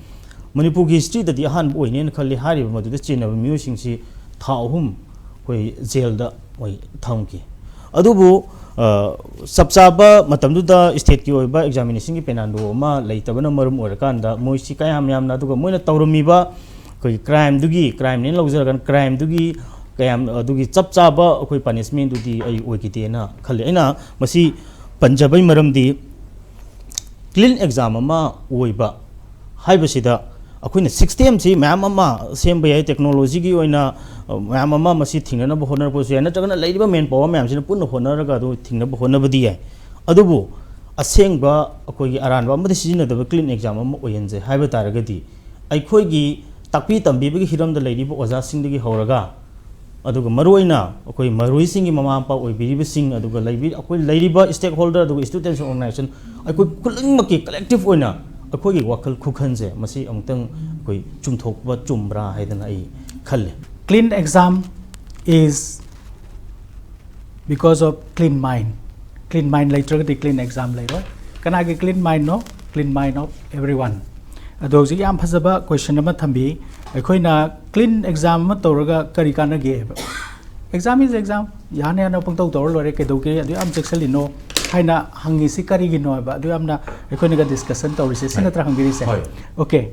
ꯃꯅꯤꯄꯨꯔꯒꯤ ꯍꯤꯁꯇ꯭ꯔꯤꯗꯗꯤ ꯑꯍꯥꯟꯕ ꯑꯣꯏꯅꯦꯅ ꯈꯜꯂꯤ꯫ ꯍꯥꯏꯔꯤꯕ ꯃꯗꯨꯗ ꯆꯦꯟꯅꯕ ꯃꯤꯑꯣꯏꯁꯤꯡꯁꯤ ꯊꯥ ꯑꯍꯨꯝ ꯑꯩꯈꯣꯏ ꯖꯦꯜꯗ ꯃꯣꯏ ꯊꯝꯈꯤ꯫ ꯑꯗꯨꯕꯨ, ꯑ, ꯆꯞ ꯆꯥꯕ ꯃꯇꯝꯗꯨꯗ ꯁ꯭ꯇꯦꯠꯀꯤ ꯑꯣꯏꯕ ꯑꯦꯛꯖꯥꯃꯤꯅꯦꯁꯟꯒꯤ ꯄꯦꯅꯥꯟꯗꯣ ꯑꯃ ꯂꯩꯇꯕꯅ ꯃꯔꯝ ꯑꯣꯏꯔꯀꯥꯟꯗ ꯃꯣꯏꯁꯤ ꯀꯌꯥꯝ ꯌꯥꯝꯅ, ꯑꯗꯨꯒ ꯃꯣꯏꯅ ꯇꯧꯔꯝꯃꯤꯕ ꯑꯩꯈꯣꯏꯒꯤ ꯀ꯭ꯔꯥꯏꯝꯗꯨꯒꯤ, ꯀ꯭ꯔꯥꯏꯝꯅꯦꯅ ꯂꯧꯖꯔꯒꯅ ꯀ꯭ꯔꯥꯏꯝꯗꯨꯒꯤ ꯀꯌꯥꯝ, ꯑꯗꯨꯒꯤ ꯆꯞ ꯆꯥꯕ ꯑꯩꯈꯣꯏ ꯄꯅꯤꯁꯃꯦꯟꯗꯨꯗꯤ ꯑꯩ ꯑꯣꯏꯈꯤꯗꯦꯅ ꯈꯜꯂꯤ꯫ ꯑꯩꯅ ꯃꯁꯤ ꯄꯟꯖꯕꯩ ꯃꯔꯝꯗꯤ ꯀ꯭ꯂꯤꯟ ꯑꯦꯛꯖꯥꯝ ꯑꯃ ꯑꯣꯏꯕ ꯍꯥꯏꯕꯁꯤꯗ ꯑꯩꯈꯣꯏꯅ ꯁꯤꯁꯇꯦꯝꯁꯤ ꯃꯌꯥꯝ ꯑꯃ ꯁꯦꯝꯕ ꯌꯥꯏ, ꯇꯦꯛꯅꯣꯂꯣꯖꯤꯒꯤ ꯑꯣꯏꯅ ꯃꯌꯥꯝ ꯑꯃ ꯃꯁꯤ ꯊꯤꯡꯅꯅꯕ ꯍꯣꯠꯅꯔꯛꯄꯁꯨ ꯌꯥꯏ, ꯅꯠꯇ꯭ꯔꯒꯅ ꯂꯩꯔꯤꯕ ꯃꯦꯟ ꯄꯥꯋꯔ ꯃꯌꯥꯝꯁꯤꯅ ꯄꯨꯟꯅ ꯍꯣꯠꯅꯔꯒ ꯑꯗꯨ ꯊꯤꯡꯅꯕ ꯍꯣꯠꯅꯕꯗꯤ ꯌꯥꯏ꯫ ꯑꯗꯨꯕꯨ ꯑꯁꯦꯡꯕ ꯑꯩꯈꯣꯏꯒꯤ ꯑꯔꯥꯟꯕ ꯑꯃꯗꯤ ꯁꯤꯖꯤꯟꯅꯗꯕ ꯀ꯭ꯂꯤꯟ ꯑꯦꯛꯖꯥꯝ ꯑꯃ ꯑꯣꯏꯍꯟꯁꯦ ꯍꯥꯏꯕ ꯇꯥꯔꯒꯗꯤ, ꯑꯩꯈꯣꯏꯒꯤ ꯇꯥꯛꯄꯤ ꯇꯝꯕꯤꯕꯒꯤ ꯍꯤꯔꯝꯗ ꯂꯩꯔꯤꯕ ꯑꯣꯖꯥꯁꯤꯡꯗꯒꯤ ꯍꯧꯔꯒ, ꯑꯗꯨꯒ ꯃꯔꯨꯑꯣꯏꯅ ꯑꯩꯈꯣꯏ ꯃꯍꯩꯔꯣꯏꯁꯤꯡꯒꯤ ꯃꯃꯥ ꯃꯄꯥ ꯑꯣꯏꯕꯤꯔꯤꯕꯁꯤꯡ, ꯑꯗꯨꯒ ꯂꯩꯕꯤ-, ꯑꯩꯈꯣꯏ ꯂꯩꯔꯤꯕ stakeholder, ꯑꯗꯨꯒ students organization, ꯑꯩꯈꯣꯏ ꯈꯨꯗꯤꯡꯃꯛꯀꯤ collective ꯑꯣꯏꯅ ꯑꯩꯈꯣꯏꯒꯤ ꯋꯥꯈꯜ ꯈꯨꯈꯟꯁꯦ ꯃꯁꯤ ꯑꯃꯨꯛꯇꯪ ꯑꯩꯈꯣꯏ ꯆꯨꯝꯊꯣꯛꯄ ꯆꯨꯝꯕ꯭ꯔꯥ ꯍꯥꯏꯗꯅ ꯑꯩ ꯈꯜꯂꯤ꯫ Clean exam is because of clean mind. Clean mind ꯂꯩꯇ꯭ꯔꯒꯗꯤ clean exam ꯂꯩꯔꯣꯏ꯫ ꯀꯅꯥꯒꯤ clean mind no? Clean mind of everyone. ꯑꯗꯣ ꯍꯧꯖꯤꯛ ꯌꯥꯝ ꯐꯖꯕ question ꯑꯃ ꯊꯝꯕꯤ꯫ ꯑꯩꯈꯣꯏꯅ clean exam ꯑꯃ ꯇꯧꯔꯒ ꯀꯔꯤ ꯀꯥꯟꯅꯒꯦ ꯍꯥꯏꯕ? Exam is exam. ꯌꯥꯅ ꯌꯥꯅ ꯄꯪꯇꯧ ꯇꯧꯔ ꯂꯣꯏꯔꯦ, ꯀꯩꯗꯧꯒꯦ ꯑꯗꯨ ꯌꯥꯝ ꯆꯦꯛꯁꯤꯜꯂꯤꯅꯣ ꯍꯥꯏꯅ ꯍꯪꯉꯤꯁꯤ ꯀꯔꯤꯒꯤꯅꯣ ꯍꯥꯏꯕ, ꯑꯗꯨ ꯌꯥꯝꯅ ꯑꯩꯈꯣꯏꯅꯒ discussion ꯇꯧꯔꯤꯁꯦ ꯁꯤ ꯅꯠꯇ꯭ꯔꯥ ꯍꯪꯕꯤꯔꯤꯁꯦ? ꯍꯣꯏ꯫ Okay.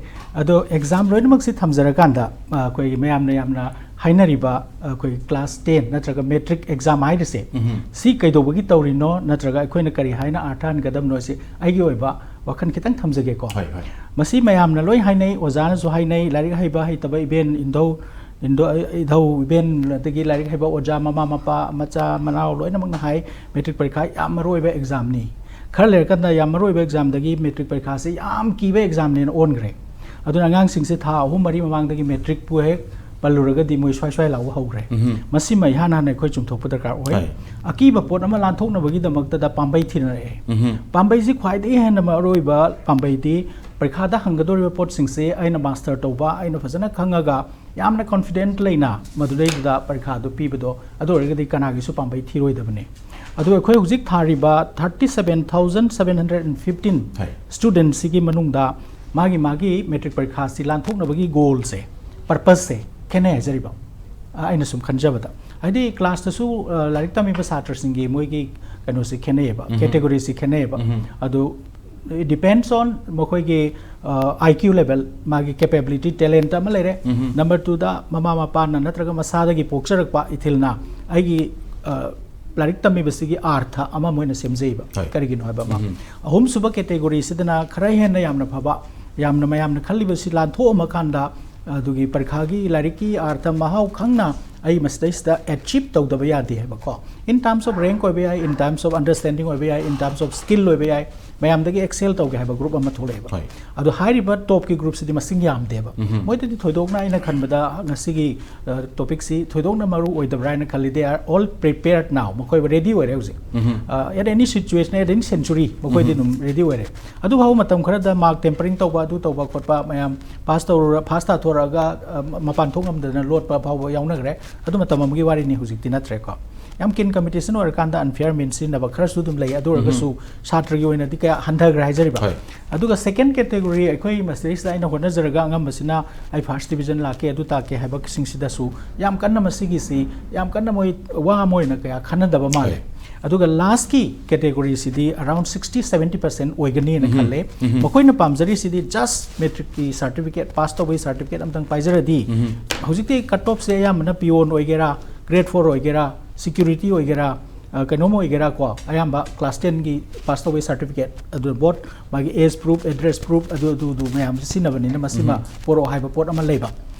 ꯑꯗꯣ exam ꯂꯣꯏꯅꯃꯛꯁꯤ ꯊꯝꯖꯔꯀꯥꯟꯗ, ꯑ, ꯑꯩꯈꯣꯏꯒꯤ ꯃꯌꯥꯝꯅ ꯌꯥꯝꯅ ꯍꯥꯏꯅꯔꯤꯕ, ꯑ, ꯑꯩꯈꯣꯏ class ten ꯅꯠꯇ꯭ꯔꯒ matric exam ꯍꯥꯏꯔꯤꯁꯦ, ꯎꯝꯍꯨꯝ꯫ ꯁꯤ ꯀꯩꯗꯧꯕꯒꯤ ꯇꯧꯔꯤꯅꯣ, ꯅꯠꯇ꯭ꯔꯒ ꯑꯩꯈꯣꯏꯅ ꯀꯔꯤ ꯍꯥꯏꯅ ꯑꯥꯔꯊ ꯍꯟꯒꯗꯕꯅꯣ ꯁꯤ ꯑꯩꯒꯤ ꯑꯣꯏꯕ ꯋꯥꯈꯜ ꯈꯤꯇꯪ ꯊꯝꯖꯒꯦꯀꯣ꯫ ꯍꯣꯏ, ꯍꯣꯏ꯫ ꯃꯁꯤ ꯃꯌꯥꯝꯅ ꯂꯣꯏ ꯍꯥꯏꯅꯩ, ꯑꯣꯖꯥꯅꯁꯨ ꯍꯥꯏꯅꯩ, ꯂꯥꯏꯔꯤꯛ ꯍꯩꯕ ꯍꯩꯇꯕ ꯏꯕꯦꯟ ꯏꯟꯗꯧ, ꯏꯟꯗꯧ, ꯏꯙꯧ ꯏꯕꯦꯟ, ꯑꯗꯒꯤ ꯂꯥꯏꯔꯤꯛ ꯍꯩꯕ ꯑꯣꯖꯥ, ꯃꯃꯥ ꯃꯄꯥ, ꯃꯆꯥ ꯃꯅꯥꯎ ꯂꯣꯏꯅꯃꯛꯅ ꯍꯥꯏ, matric ꯄꯔꯤꯈꯥ ꯌꯥꯝ ꯃꯔꯨ ꯑꯣꯏꯕ exam ꯅꯤ꯫ ꯈꯔ ꯂꯩꯔꯀꯥꯟꯗ ꯌꯥꯝ ꯃꯔꯨ ꯑꯣꯏꯕ exam ꯗꯒꯤ matric ꯄꯔꯤꯈꯥꯁꯦ ꯌꯥꯝ ꯀꯤꯕ exam ꯅꯦꯅ ꯑꯣꯟꯈ꯭ꯔꯦ꯫ ꯑꯗꯨꯅ ꯑꯉꯥꯡꯁꯤꯡꯁꯦ ꯊꯥ ꯑꯍꯨꯝ ꯃꯔꯤ ꯃꯃꯥꯡꯗꯒꯤ matric ꯄꯨ ꯍꯦꯛ ꯄꯜꯂꯨꯔꯒꯗꯤ ꯃꯣꯏ ꯁ꯭ꯋꯥꯏ ꯁ꯭ꯋꯥꯏ ꯂꯥꯎꯕ ꯍꯧꯈ꯭ꯔꯦ꯫ ꯎꯝꯍꯨꯝ꯫ ꯃꯁꯤꯃ ꯏꯍꯥꯟ ꯍꯥꯟꯅ ꯑꯩꯈꯣꯏ ꯆꯨꯝꯊꯣꯛꯄ ꯗꯔꯀꯥꯔ ꯑꯣꯏ꯫ ꯍꯣꯏ꯫ ꯑꯀꯤꯕ ꯄꯣꯠ ꯑꯃ ꯂꯥꯟꯊꯣꯛꯅꯕꯒꯤꯗꯃꯛꯇꯗ ꯄꯥꯝꯕꯩ ꯊꯤꯅꯔꯛꯑꯦ꯫ ꯎꯝꯍꯨꯝ꯫ ꯄꯥꯝꯕꯩꯁꯤ ꯈ꯭ꯋꯥꯏꯗꯒꯤ ꯍꯦꯟꯅ ꯃꯔꯨ ꯑꯣꯏꯕ ꯄꯥꯝꯕꯩꯗꯤ ꯄꯔꯤꯈꯥꯗ ꯍꯪꯒꯗꯧꯔꯤꯕ ꯄꯣꯠꯁꯤꯡꯁꯦ ꯑꯩꯅ master ꯇꯧꯕ, ꯑꯩꯅ ꯐꯖꯅ ꯈꯪꯉꯒ ꯌꯥꯝꯅ confident ꯂꯩꯅ ꯃꯗꯨꯗꯩꯗꯨꯗ ꯄꯔꯤꯈꯥꯗꯨ ꯄꯤꯕꯗꯣ, ꯑꯗꯨ ꯑꯣꯏꯔꯒꯗꯤ ꯀꯅꯥꯒꯤꯁꯨ ꯄꯥꯝꯕꯩ ꯊꯤꯔꯣꯏꯗꯕꯅꯤ꯫ ꯑꯗꯨ ꯑꯩꯈꯣꯏ ꯍꯧꯖꯤꯛ ꯊꯥꯔꯤꯕ thirty seven thousand seven hundred and fifteen ꯍꯣꯏ꯫ student ꯁꯤꯒꯤ ꯃꯅꯨꯡꯗ ꯃꯥꯒꯤ ꯃꯥꯒꯤ matric ꯄꯔꯤꯈꯥꯁꯤ ꯂꯥꯟꯊꯣꯛꯅꯕꯒꯤ goal ꯁꯦ, purpose ꯁꯦ ꯈꯦꯠꯅꯩ ꯍꯥꯏꯖꯔꯤꯕ꯫ ꯑ, ꯑꯩꯅ ꯁꯨꯝ ꯈꯟꯖꯕꯗ, ꯍꯥꯏꯗꯤ class ꯇꯁꯨ, ꯑ, ꯂꯥꯏꯔꯤꯛ ꯇꯝꯃꯤꯕ ꯁꯥꯇ꯭ꯔꯁꯤꯡꯒꯤ ꯃꯣꯏꯒꯤ ꯀꯩꯅꯣꯁꯤ ꯈꯦꯠꯅꯩꯌꯦꯕ, ꯎꯝꯍꯨꯝ꯫ category ꯁꯤ ꯈꯦꯠꯅꯩꯌꯦꯕ꯫ ꯎꯝꯍꯨꯝ꯫ ꯑꯗꯨ it depends on ꯃꯈꯣꯏꯒꯤ, ꯑ, I Q level, ꯃꯥꯒꯤ capability, talent ꯑꯃ ꯂꯩꯔꯦ꯫ ꯎꯝꯍꯨꯝ꯫ Number two ꯗ ꯃꯃꯥ ꯃꯄꯥꯅ ꯅꯠꯇ꯭ꯔꯒ ꯃꯁꯥꯗꯒꯤ ꯄꯣꯛꯆꯔꯛꯄ ꯏꯊꯤꯜꯅ ꯑꯩꯒꯤ, ꯑ, ꯂꯥꯏꯔꯤꯛ ꯇꯝꯃꯤꯕꯁꯤꯒꯤ ꯑꯥꯔꯊ ꯑꯃ ꯃꯣꯏꯅ ꯁꯦꯝꯖꯩꯕ꯫ ꯍꯣꯏ꯫ ꯀꯔꯤꯒꯤꯅꯣ ꯍꯥꯏꯕ ꯑꯃ꯫ ꯎꯝꯍꯨꯝ꯫ ꯑꯍꯨꯝꯁꯨꯕ category ꯁꯤꯗꯅ ꯈꯔ ꯍꯦꯟꯅ ꯌꯥꯝꯅ ꯐꯕ, ꯌꯥꯝꯅ ꯃꯌꯥꯝꯅ ꯈꯜꯂꯤꯕꯁꯤ ꯂꯥꯟꯊꯣꯛꯑꯝꯃꯀꯥꯟꯗ ꯑꯗꯨꯒꯤ ꯄꯔꯤꯈꯥꯒꯤ ꯂꯥꯏꯔꯤꯛꯀꯤ ꯑꯥꯔꯊ ꯃꯍꯥꯎ ꯈꯪꯅ ꯑꯩ ꯃꯁꯤꯗꯩꯁꯤꯗ ꯑꯦꯆꯤꯞ ꯇꯧꯗꯕ ꯌꯥꯗꯦ ꯍꯥꯏꯕꯀꯣ꯫ In terms of rank ꯑꯣꯏꯕ ꯌꯥꯏ, in terms of understanding ꯑꯣꯏꯕ ꯌꯥꯏ, in terms of skill ꯑꯣꯏꯕ ꯌꯥꯏ, ꯃꯌꯥꯝꯗꯒꯤ ꯑꯦꯛꯁꯦꯜ ꯇꯧꯒꯦ ꯍꯥꯏꯕ ꯒ꯭ꯔꯨꯞ ꯑꯃ ꯊꯣꯛꯂꯛꯑꯦꯕ꯫ ꯍꯣꯏ꯫ ꯑꯗꯣ ꯍꯥꯏꯔꯤꯕ ꯇꯣꯞꯀꯤ ꯒ꯭ꯔꯨꯞꯁꯤꯗꯤ ꯃꯁꯤꯡ ꯌꯥꯝꯗꯦꯕ꯫ ꯃꯣꯏꯗꯗꯤ ꯊꯣꯏꯗꯣꯛꯅ ꯑꯩꯅ ꯈꯟꯕꯗ ꯉꯁꯤꯒꯤ ꯇꯣꯄꯤꯛꯁꯤ ꯊꯣꯏꯗꯣꯛꯅ ꯃꯔꯨ ꯑꯣꯏꯗꯕ꯭ꯔꯥ ꯍꯥꯏꯅ ꯈꯜꯂꯤ꯫ They are all prepared now. ꯃꯈꯣꯏ ꯔꯦꯗꯤ ꯑꯣꯏꯔꯦ ꯍꯧꯖꯤꯛ꯫ At any situation, at any century ꯃꯈꯣꯏꯗꯤ ꯑꯗꯨꯝ ꯔꯦꯗꯤ ꯑꯣꯏꯔꯦ꯫ ꯑꯗꯨ ꯐꯥꯎꯕ ꯃꯇꯝ ꯈꯔꯗ ꯃꯥꯔꯛ ꯇꯦꯝꯄꯔꯤꯡ ꯇꯧꯕ, ꯑꯗꯨ ꯇꯧꯕ ꯈꯣꯠꯄ ꯃꯌꯥꯝ ꯄꯥꯁ ꯇꯧꯔ ꯐꯥꯁ ꯇꯥꯊꯣꯔꯛꯑꯒ ꯑ, ꯃꯄꯥꯟ ꯊꯣꯛ ꯉꯝꯗꯅ ꯂꯣꯠꯄ ꯐꯥꯎꯕ ꯌꯥꯎꯅꯈ꯭ꯔꯦ꯫ ꯑꯗꯨ ꯃꯇꯝ ꯑꯃꯒꯤ ꯋꯥꯔꯤꯅꯤ, ꯍꯧꯖꯤꯛꯇꯤ ꯅꯠꯇ꯭ꯔꯦꯀꯣ꯫ ꯌꯥꯝ ꯀꯤꯟ ꯀꯝꯄꯤꯇꯤꯁꯟ ꯑꯣꯏꯔꯀꯥꯟꯗ ꯑꯟꯐꯤꯌꯔ ꯃꯤꯟꯁ ꯁꯤꯖꯤꯟꯅꯕ ꯈꯔꯁꯨ ꯑꯗꯨꯝ ꯂꯩ꯫ ꯑꯗꯨ ꯑꯣꯏꯔꯒꯁꯨ ꯁꯥꯇ꯭ꯔꯒꯤ ꯑꯣꯏꯅꯗꯤ ꯀꯌꯥ ꯍꯟꯊꯈ꯭ꯔꯦ ꯍꯥꯏꯖꯔꯤꯕ꯫ ꯍꯣꯏ꯫ ꯑꯗꯨꯒ ꯁꯦꯀꯦꯟ ꯀꯦꯇꯦꯒꯣꯔꯤ, ꯑꯩꯈꯣꯏ ꯃꯁꯤꯗꯩꯁꯤꯗ ꯑꯩꯅ ꯍꯣꯠꯅꯖꯔꯒ ꯑꯉꯝꯕꯁꯤꯅ ꯑꯩ ꯐꯥꯔꯁ ꯗꯤꯕꯤꯖꯟ ꯂꯥꯛꯀꯦ, ꯑꯗꯨ ꯇꯥꯛꯀꯦ ꯍꯥꯏꯕꯁꯤꯡꯁꯤꯗꯁꯨ ꯌꯥꯝ ꯀꯟꯅ ꯃꯁꯤꯒꯤꯁꯤ ꯌꯥꯝ ꯀꯟꯅ ꯃꯣꯏ ꯋꯥ ꯑꯃ ꯑꯣꯏꯅ ꯀꯌꯥ ꯈꯟꯅꯗꯕ ꯃꯥꯜꯂꯦ꯫ ꯍꯣꯏ꯫ ꯑꯗꯨꯒ ꯂꯥꯁꯀꯤ ꯀꯦꯇꯦꯒꯣꯔꯤꯁꯤꯗꯤ ꯑꯔꯥꯎꯟ ꯁꯤꯛꯁꯇꯤ ꯁꯚꯦꯟꯇꯤ ꯄꯔꯁꯦꯟ ꯑꯣꯏꯒꯅꯤꯅ ꯈꯜꯂꯦ꯫ ꯃꯈꯣꯏꯅ ꯄꯥꯝꯖꯔꯤꯁꯤꯗꯤ ꯖꯁ ꯃꯦꯇ꯭ꯔꯤꯛꯀꯤ ꯁꯥꯔꯇꯤꯐꯤꯀꯦꯠ, ꯄꯥꯁ ꯇꯧꯕꯒꯤ ꯁꯥꯔꯇꯤꯐꯤꯀꯦꯠ ꯑꯝꯇꯪ ꯄꯥꯏꯖꯔꯗꯤ, ꯍꯧꯖꯤꯛꯇꯤ ꯀꯠ ꯑꯣꯐꯁꯦ ꯑꯌꯥꯝꯕꯅ ꯄꯤꯌꯣꯟ ꯑꯣꯏꯒꯦꯔꯥ, ꯒ꯭ꯔꯦꯗ ꯐꯣꯔ ꯑꯣꯏꯒꯦꯔꯥ, ꯁꯦꯀ꯭ꯌꯨꯔꯤꯇꯤ ꯑꯣꯏꯒꯦꯔꯥ, ꯑ, ꯀꯩꯅꯣꯝ ꯑꯣꯏꯒꯦꯔꯥ ꯀꯣ, ꯑꯌꯥꯝꯕ ꯀ꯭ꯂꯥꯁ ꯇꯦꯟꯒꯤ ꯄꯥꯁ ꯇꯧꯕꯒꯤ ꯁꯥꯔꯇꯤꯐꯤꯀꯦꯠ ꯑꯗꯨ ꯕꯣꯠ ꯃꯥꯒꯤ ꯑꯦꯖ ꯄ꯭ꯔꯨꯐ, ꯑꯦꯗ꯭ꯔꯦꯁ ꯄ꯭ꯔꯨꯐ, ꯑꯗꯨ ꯑꯗꯨ ꯑꯗꯨ ꯃꯌꯥꯝꯁꯦ ꯁꯤꯖꯤꯟꯅꯕꯅꯤꯅ ꯃꯁꯤꯃ ꯄꯣꯔꯛꯑꯣ ꯍꯥꯏꯕ ꯄꯣꯠ ꯑꯃ ꯂꯩꯕ꯫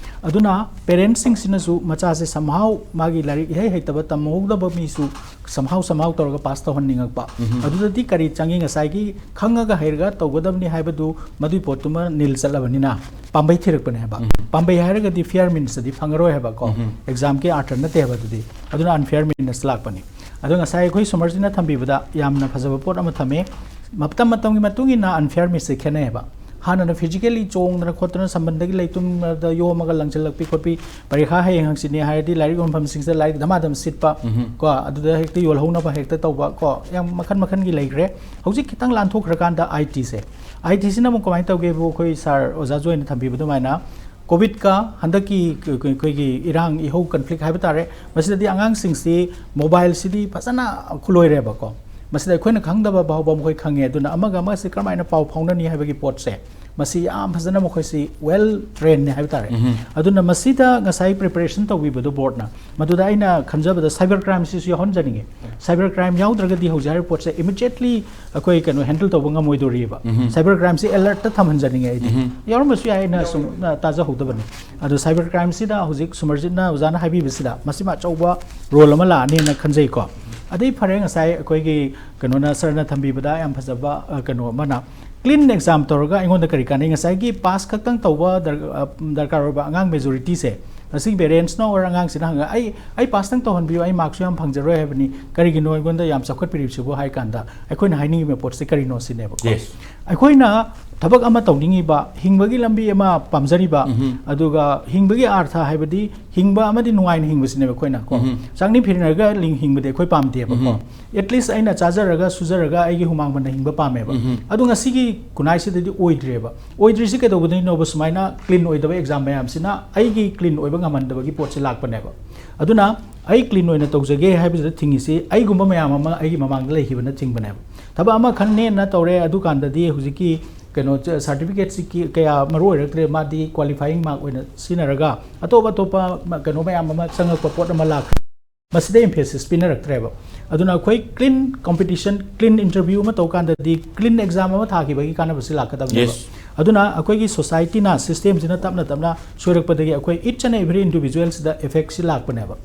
ꯑꯗꯨꯅ ꯄꯦꯔꯦꯟꯁꯁꯤꯡꯁꯤꯅꯁꯨ ꯃꯆꯥꯁꯦ ꯁꯝꯍꯥꯎ ꯃꯥꯒꯤ ꯂꯥꯏꯔꯤꯛ ꯏꯍꯩ ꯍꯩꯇꯕ ꯇꯝꯍꯧꯗꯕ ꯃꯤꯁꯨ ꯁꯝꯍꯥꯎ ꯁꯝꯍꯥꯎ ꯇꯧꯔꯒ ꯄꯥꯁ ꯇꯧꯍꯟꯅꯤꯡꯉꯛꯄ꯫ ꯑꯗꯨꯗꯗꯤ ꯀꯔꯤ ꯆꯪꯉꯤ? ꯉꯁꯥꯏꯒꯤ ꯈꯪꯉꯒ ꯍꯩꯔꯒ ꯇꯧꯒꯗꯕꯅꯤ ꯍꯥꯏꯕꯗꯨ ꯃꯗꯨꯏ ꯄꯣꯠꯇꯨꯃ ꯅꯤꯜ ꯆꯠꯂꯕꯅꯤꯅ ꯄꯥꯝꯕꯩ ꯊꯤꯔꯛꯄꯅꯦ ꯍꯥꯏꯕ꯫ ꯄꯥꯝꯕꯩ ꯍꯥꯏꯔꯒꯗꯤ ꯐꯤꯌꯔ ꯃꯤꯟꯁꯇꯗꯤ ꯐꯪꯉꯔꯣꯏ ꯍꯥꯏꯕꯀꯣ꯫ ꯑꯦꯛꯖꯥꯝꯒꯤ ꯑꯥꯔꯊ ꯅꯠꯇꯦ ꯍꯥꯏꯕ ꯑꯗꯨꯗꯤ꯫ ꯑꯗꯨꯅ ꯑꯟꯐꯤꯌꯔ ꯃꯤꯟꯁ ꯂꯥꯛꯄꯅꯤ꯫ ꯑꯗꯣ ꯉꯁꯥꯏ ꯑꯩꯈꯣꯏ ꯁꯨꯃꯔꯖꯤꯠꯅ ꯊꯝꯕꯤꯕꯗ ꯌꯥꯝꯅ ꯐꯖꯕ ꯄꯣꯠ ꯑꯃ ꯊꯝꯃꯦ꯫ ꯃꯇꯝ ꯃꯇꯝꯒꯤ ꯃꯇꯨꯡ ꯏꯟꯅ ꯑꯟꯐꯤꯌꯔ ꯃꯤꯟꯁꯁꯦ ꯈꯦꯠꯅꯩ ꯍꯥꯏꯕ꯫ ꯍꯥꯟꯅꯅ ꯐꯤꯖꯤꯀꯦꯜꯂꯤ ꯆꯣꯡꯗꯅ ꯈꯣꯠꯇꯅ ꯁꯝꯕꯟꯗꯒꯤ ꯂꯩꯇꯨꯝꯗ ꯌꯣꯝꯃꯒ ꯂꯪꯁꯤꯜꯂꯛꯄꯤ ꯈꯣꯠꯄꯤ, ꯄꯔꯤꯈꯥ ꯍꯌꯦꯡ ꯍꯪꯆꯤꯠꯅꯤ ꯍꯥꯏꯔꯗꯤ ꯂꯥꯏꯔꯤꯛ ꯌꯣꯟꯐꯝꯁꯤꯡꯁꯤꯗ ꯂꯥꯏꯔꯤꯛ ꯙꯃꯥꯙꯝ ꯁꯤꯠꯄ ꯀꯣ, ꯑꯗꯨꯗ ꯍꯦꯛꯇ ꯌꯣꯜꯍꯧꯅꯕ ꯍꯦꯛꯇ ꯇꯧꯕ ꯀꯣ, ꯌꯥꯝ ꯃꯈꯜ ꯃꯈꯜꯒꯤ ꯂꯩꯈ꯭ꯔꯦ꯫ ꯍꯧꯖꯤꯛ ꯈꯤꯇꯪ ꯂꯥꯟꯊꯣꯛꯈ꯭ꯔꯀꯥꯟꯗ ꯑꯥꯏ ꯇꯤꯁꯦ, ꯑꯥꯏ ꯇꯤꯁꯤꯅ ꯑꯃꯨꯛ ꯀꯃꯥꯏꯅ ꯇꯧꯒꯦꯕꯨ, ꯑꯩꯈꯣꯏ ꯁꯥꯔ ꯑꯣꯖꯥ ꯖꯣꯏꯅ ꯊꯝꯕꯤꯕ ꯑꯗꯨꯃꯥꯏꯅ ꯀꯣꯚꯤꯗꯀ ꯍꯟꯗꯛꯀꯤ ꯑꯩꯈꯣꯏꯒꯤ ꯏꯔꯥꯡ ꯏꯍꯧ ꯀꯟꯐ꯭ꯂꯤꯛ ꯍꯥꯏꯕ ꯇꯥꯔꯦ, ꯃꯁꯤꯗꯗꯤ ꯑꯉꯥꯡꯁꯤꯡꯁꯤ ꯃꯣꯕꯥꯏꯜꯁꯤꯗꯤ ꯐꯖꯅ ꯈꯨꯂꯣꯏꯔꯦꯕꯀꯣ꯫ ꯃꯁꯤꯗ ꯑꯩꯈꯣꯏꯅ ꯈꯪꯗꯕ ꯐꯥꯎꯕ ꯃꯈꯣꯏ ꯈꯪꯉꯦ꯫ ꯑꯗꯨꯅ ꯑꯃꯒ ꯑꯃꯁꯤ ꯀꯔꯝꯍꯥꯏꯅ ꯄꯥꯎ ꯐꯥꯎꯅꯅꯤ ꯍꯥꯏꯕꯒꯤ ꯄꯣꯠꯁꯦ, ꯃꯁꯤ ꯌꯥꯝ ꯐꯖꯅ ꯃꯈꯣꯏꯁꯤ ꯋꯦꯜ ꯇ꯭ꯔꯦꯟꯅꯤ ꯍꯥꯏꯕ ꯇꯥꯔꯦ꯫ ꯑꯗꯨꯅ ꯃꯁꯤꯗ ꯉꯁꯥꯏ ꯄ꯭ꯔꯤꯄꯦꯔꯦꯁꯟ ꯇꯧꯕꯤꯕꯗꯨ ꯕꯣꯔꯗꯅ, ꯃꯗꯨꯗ ꯑꯩꯅ ꯈꯟꯖꯕꯗ ꯁꯥꯏꯕꯔ ꯀ꯭ꯔꯥꯏꯝꯁꯤꯁꯨ ꯌꯥꯎꯍꯟꯖꯅꯤꯡꯉꯤ꯫ ꯁꯥꯏꯕꯔ ꯀ꯭ꯔꯥꯏꯝ ꯌꯥꯎꯗ꯭ꯔꯒꯗꯤ ꯍꯧꯖꯤꯛ ꯍꯥꯏꯔꯤꯕ ꯄꯣꯠꯁꯦ ꯏꯃꯤꯗꯤꯌꯦꯠꯂꯤ ꯑꯩꯈꯣꯏ ꯀꯩꯅꯣ ꯍꯦꯟꯗꯜ ꯇꯧꯕ ꯉꯝꯃꯣꯏꯗꯣꯔꯤꯕ꯫ ꯁꯥꯏꯕꯔ ꯀ꯭ꯔꯥꯏꯝꯁꯤ ꯑꯦꯂꯔꯠꯇ ꯊꯝꯍꯟꯖꯅꯤꯡꯉꯦ ꯑꯩꯗꯤ꯫ ꯌꯥꯎꯔꯝꯕꯁꯨ ꯌꯥꯏ, ꯑꯩꯅ ꯁꯨꯝ ꯇꯥꯖꯍꯧꯗꯕꯅꯤ꯫ ꯑꯗꯣ ꯁꯥꯏꯕꯔ ꯀ꯭ꯔꯥꯏꯝꯁꯤꯗ ꯍꯧꯖꯤꯛ ꯁꯨꯃꯔꯖꯤꯠꯅ ꯑꯣꯖꯥꯅ ꯍꯥꯏꯕꯤꯕꯁꯤꯗ ꯃꯁꯤꯃ ꯑꯆꯧꯕ ꯔꯣꯜ ꯑꯃ ꯂꯥꯛꯑꯅꯤꯅ ꯈꯟꯖꯩꯀꯣ꯫ ꯑꯗꯩ ꯐꯔꯦ, ꯉꯁꯥꯏ ꯑꯩꯈꯣꯏꯒꯤ ꯀꯩꯅꯣꯅ ꯁꯔꯅ ꯊꯝꯕꯤꯕꯗ ꯌꯥꯝ ꯐꯖꯕ ꯑ, ꯀꯩꯅꯣ ꯑꯃꯅ, ꯀ꯭ꯂꯤꯟ ꯑꯦꯛꯖꯥꯝ ꯇꯧꯔꯒ ꯑꯩꯉꯣꯟꯗ ꯀꯔꯤ ꯀꯥꯟꯅꯩ? ꯉꯁꯥꯏꯒꯤ ꯄꯥꯁ ꯈꯛꯇꯪ ꯇꯧꯕ ꯗꯔ- ꯑ, ꯗꯔꯀꯥꯔ ꯑꯣꯏꯕ ꯑꯉꯥꯡ ꯃꯦꯖꯣꯔꯤꯇꯤꯁꯦ, ꯉꯁꯤꯒꯤ ꯄꯦꯔꯦꯟꯁꯅ ꯑꯣꯏꯔ ꯑꯉꯥꯡꯁꯤꯅ ꯍꯪꯉ, "ꯑꯩ ꯑꯩ ꯄꯥꯁꯇꯪ ꯇꯧꯍꯟꯕꯤꯌꯨ, ꯑꯩ ꯃꯥꯔꯛꯁꯨ ꯌꯥꯝ ꯐꯪꯖꯔꯣꯏ ꯍꯥꯏꯕꯅꯤ, ꯀꯔꯤꯒꯤꯅꯣ ꯑꯩꯉꯣꯟꯗ ꯌꯥꯝ ꯆꯥꯎꯈꯠꯄꯤꯔꯤꯕꯁꯤꯕꯨ?" ꯍꯥꯏ ꯀꯥꯟꯗ ꯑꯩꯈꯣꯏꯅ ꯍꯥꯏꯅꯤꯡꯉꯤꯕ ꯄꯣꯠꯁꯦ ꯀꯔꯤꯅꯣ ꯁꯤꯅꯦꯕꯀꯣ꯫ Yes. ꯑꯩꯈꯣꯏꯅ ꯊꯕꯛ ꯑꯃ ꯇꯧꯅꯤꯡꯉꯤꯕ, ꯍꯤꯡꯕꯒꯤ ꯂꯝꯕꯤ ꯑꯃ ꯄꯥꯝꯖꯔꯤꯕ, ꯑꯗꯨꯒ ꯍꯤꯡꯕꯒꯤ ꯑꯥꯔꯊ ꯍꯥꯏꯕꯗꯤ ꯍꯤꯡꯕ ꯑꯃꯗꯤ ꯅꯨꯡꯉꯥꯏꯅ ꯍꯤꯡꯕꯁꯤꯅꯦꯕ ꯑꯩꯈꯣꯏꯅ ꯀꯣ꯫ ꯆꯥꯛꯅꯤ ꯐꯤꯔꯤꯅꯔꯒ ꯂꯤꯡ- ꯍꯤꯡꯕꯗꯤ ꯑꯩꯈꯣꯏ ꯄꯥꯝꯗꯦꯕꯀꯣ꯫ ꯑꯦꯠꯂꯤꯁ ꯑꯩꯅ ꯆꯥꯖꯔꯒ ꯁꯨꯖꯔꯒ ꯑꯩꯒꯤ ꯍꯨꯃꯥꯡ ꯃꯟꯅ ꯍꯤꯡꯕ ꯄꯥꯝꯃꯦꯕ꯫ ꯑꯗꯣ ꯉꯁꯤꯒꯤ ꯈꯨꯟꯅꯥꯏꯁꯤꯗꯗꯤ ꯑꯣꯏꯗ꯭ꯔꯦꯕ꯫ ꯑꯣꯏꯗ꯭ꯔꯤꯁꯤ ꯀꯩꯗꯧꯕꯗꯩꯅꯣꯕ? ꯁꯨꯃꯥꯏꯅ ꯀ꯭ꯂꯤꯟ ꯑꯣꯏꯗꯕ ꯑꯦꯛꯖꯥꯝ ꯃꯌꯥꯝꯁꯤꯅ ꯑꯩꯒꯤ ꯀ꯭ꯂꯤꯟ ꯑꯣꯏꯕ ꯉꯝꯍꯟꯗꯕꯒꯤ ꯄꯣꯠꯁꯦ ꯂꯥꯛꯄꯅꯦꯕ꯫ ꯑꯗꯨꯅ ꯑꯩ ꯀ꯭ꯂꯤꯟ ꯑꯣꯏꯅ ꯇꯧꯖꯒꯦ ꯍꯥꯏꯕꯁꯤꯗ ꯊꯤꯡꯉꯤꯁꯤ ꯑꯩꯒꯨꯝꯕ ꯃꯌꯥꯝ ꯑꯃ ꯑꯩꯒꯤ ꯃꯃꯥꯡꯗ ꯂꯩꯈꯤꯕꯅ ꯊꯤꯡꯕꯅꯦꯕ꯫ ꯊꯕꯛ ꯑꯃ ꯈꯟꯅꯦꯅ ꯇꯧꯔꯦ, ꯑꯗꯨꯀꯥꯟꯗꯗꯤ ꯍꯧꯖꯤꯛꯀꯤ ꯀꯩꯅꯣ ꯁꯥꯔꯇꯤꯐꯤꯀꯦꯠꯁꯤ ꯀꯌꯥ ꯃꯔꯨ ꯑꯣꯏꯔꯛꯇ꯭ꯔꯦ, ꯃꯥꯗꯤ ꯀ꯭ꯋꯥꯂꯤꯐꯥꯏꯌꯤꯡ ꯃꯥꯔꯛ ꯑꯣꯏꯅ ꯁꯤꯖꯤꯟꯅꯔꯒ ꯑꯇꯣꯞ ꯑꯇꯣꯞꯄ ꯀꯩꯅꯣ ꯃꯌꯥꯝ ꯑꯃ ꯆꯪꯉꯛꯄ ꯄꯣꯠ ꯑꯃ ꯂꯥꯛꯈ꯭ꯔꯦ꯫ ꯃꯁꯤꯗ ꯏꯝꯐꯦꯁꯤꯁ ꯄꯤꯅꯔꯛꯇ꯭ꯔꯦꯕ꯫ ꯑꯗꯨꯅ ꯑꯩꯈꯣꯏ ꯀ꯭ꯂꯤꯟ ꯀꯝꯄꯤꯇꯤꯁꯟ, ꯀ꯭ꯂꯤꯟ ꯏꯟꯇꯔꯚ꯭ꯌꯨ ꯑꯃ ꯇꯧ ꯀꯥꯟꯗꯗꯤ ꯀ꯭ꯂꯤꯟ ꯑꯦꯛꯖꯥꯝ ꯑꯃ ꯊꯥꯈꯤꯕꯒꯤ ꯀꯥꯟꯅꯕꯁꯤ ꯂꯥꯛꯀꯗꯕꯅꯦꯕ꯫ Yes. ꯑꯗꯨꯅ ꯑꯩꯈꯣꯏꯒꯤ ꯁꯣꯁꯥꯏꯇꯤꯅ, ꯁꯤꯁꯇꯦꯝꯁꯤꯅ ꯇꯞꯅ ꯇꯞꯅ ꯁꯣꯏꯔꯛꯄꯗꯒꯤ ꯑꯩꯈꯣꯏ each and every individualꯁꯤꯗ ꯏꯐꯦꯛꯁꯤ ꯂꯥꯛꯄꯅꯦꯕ꯫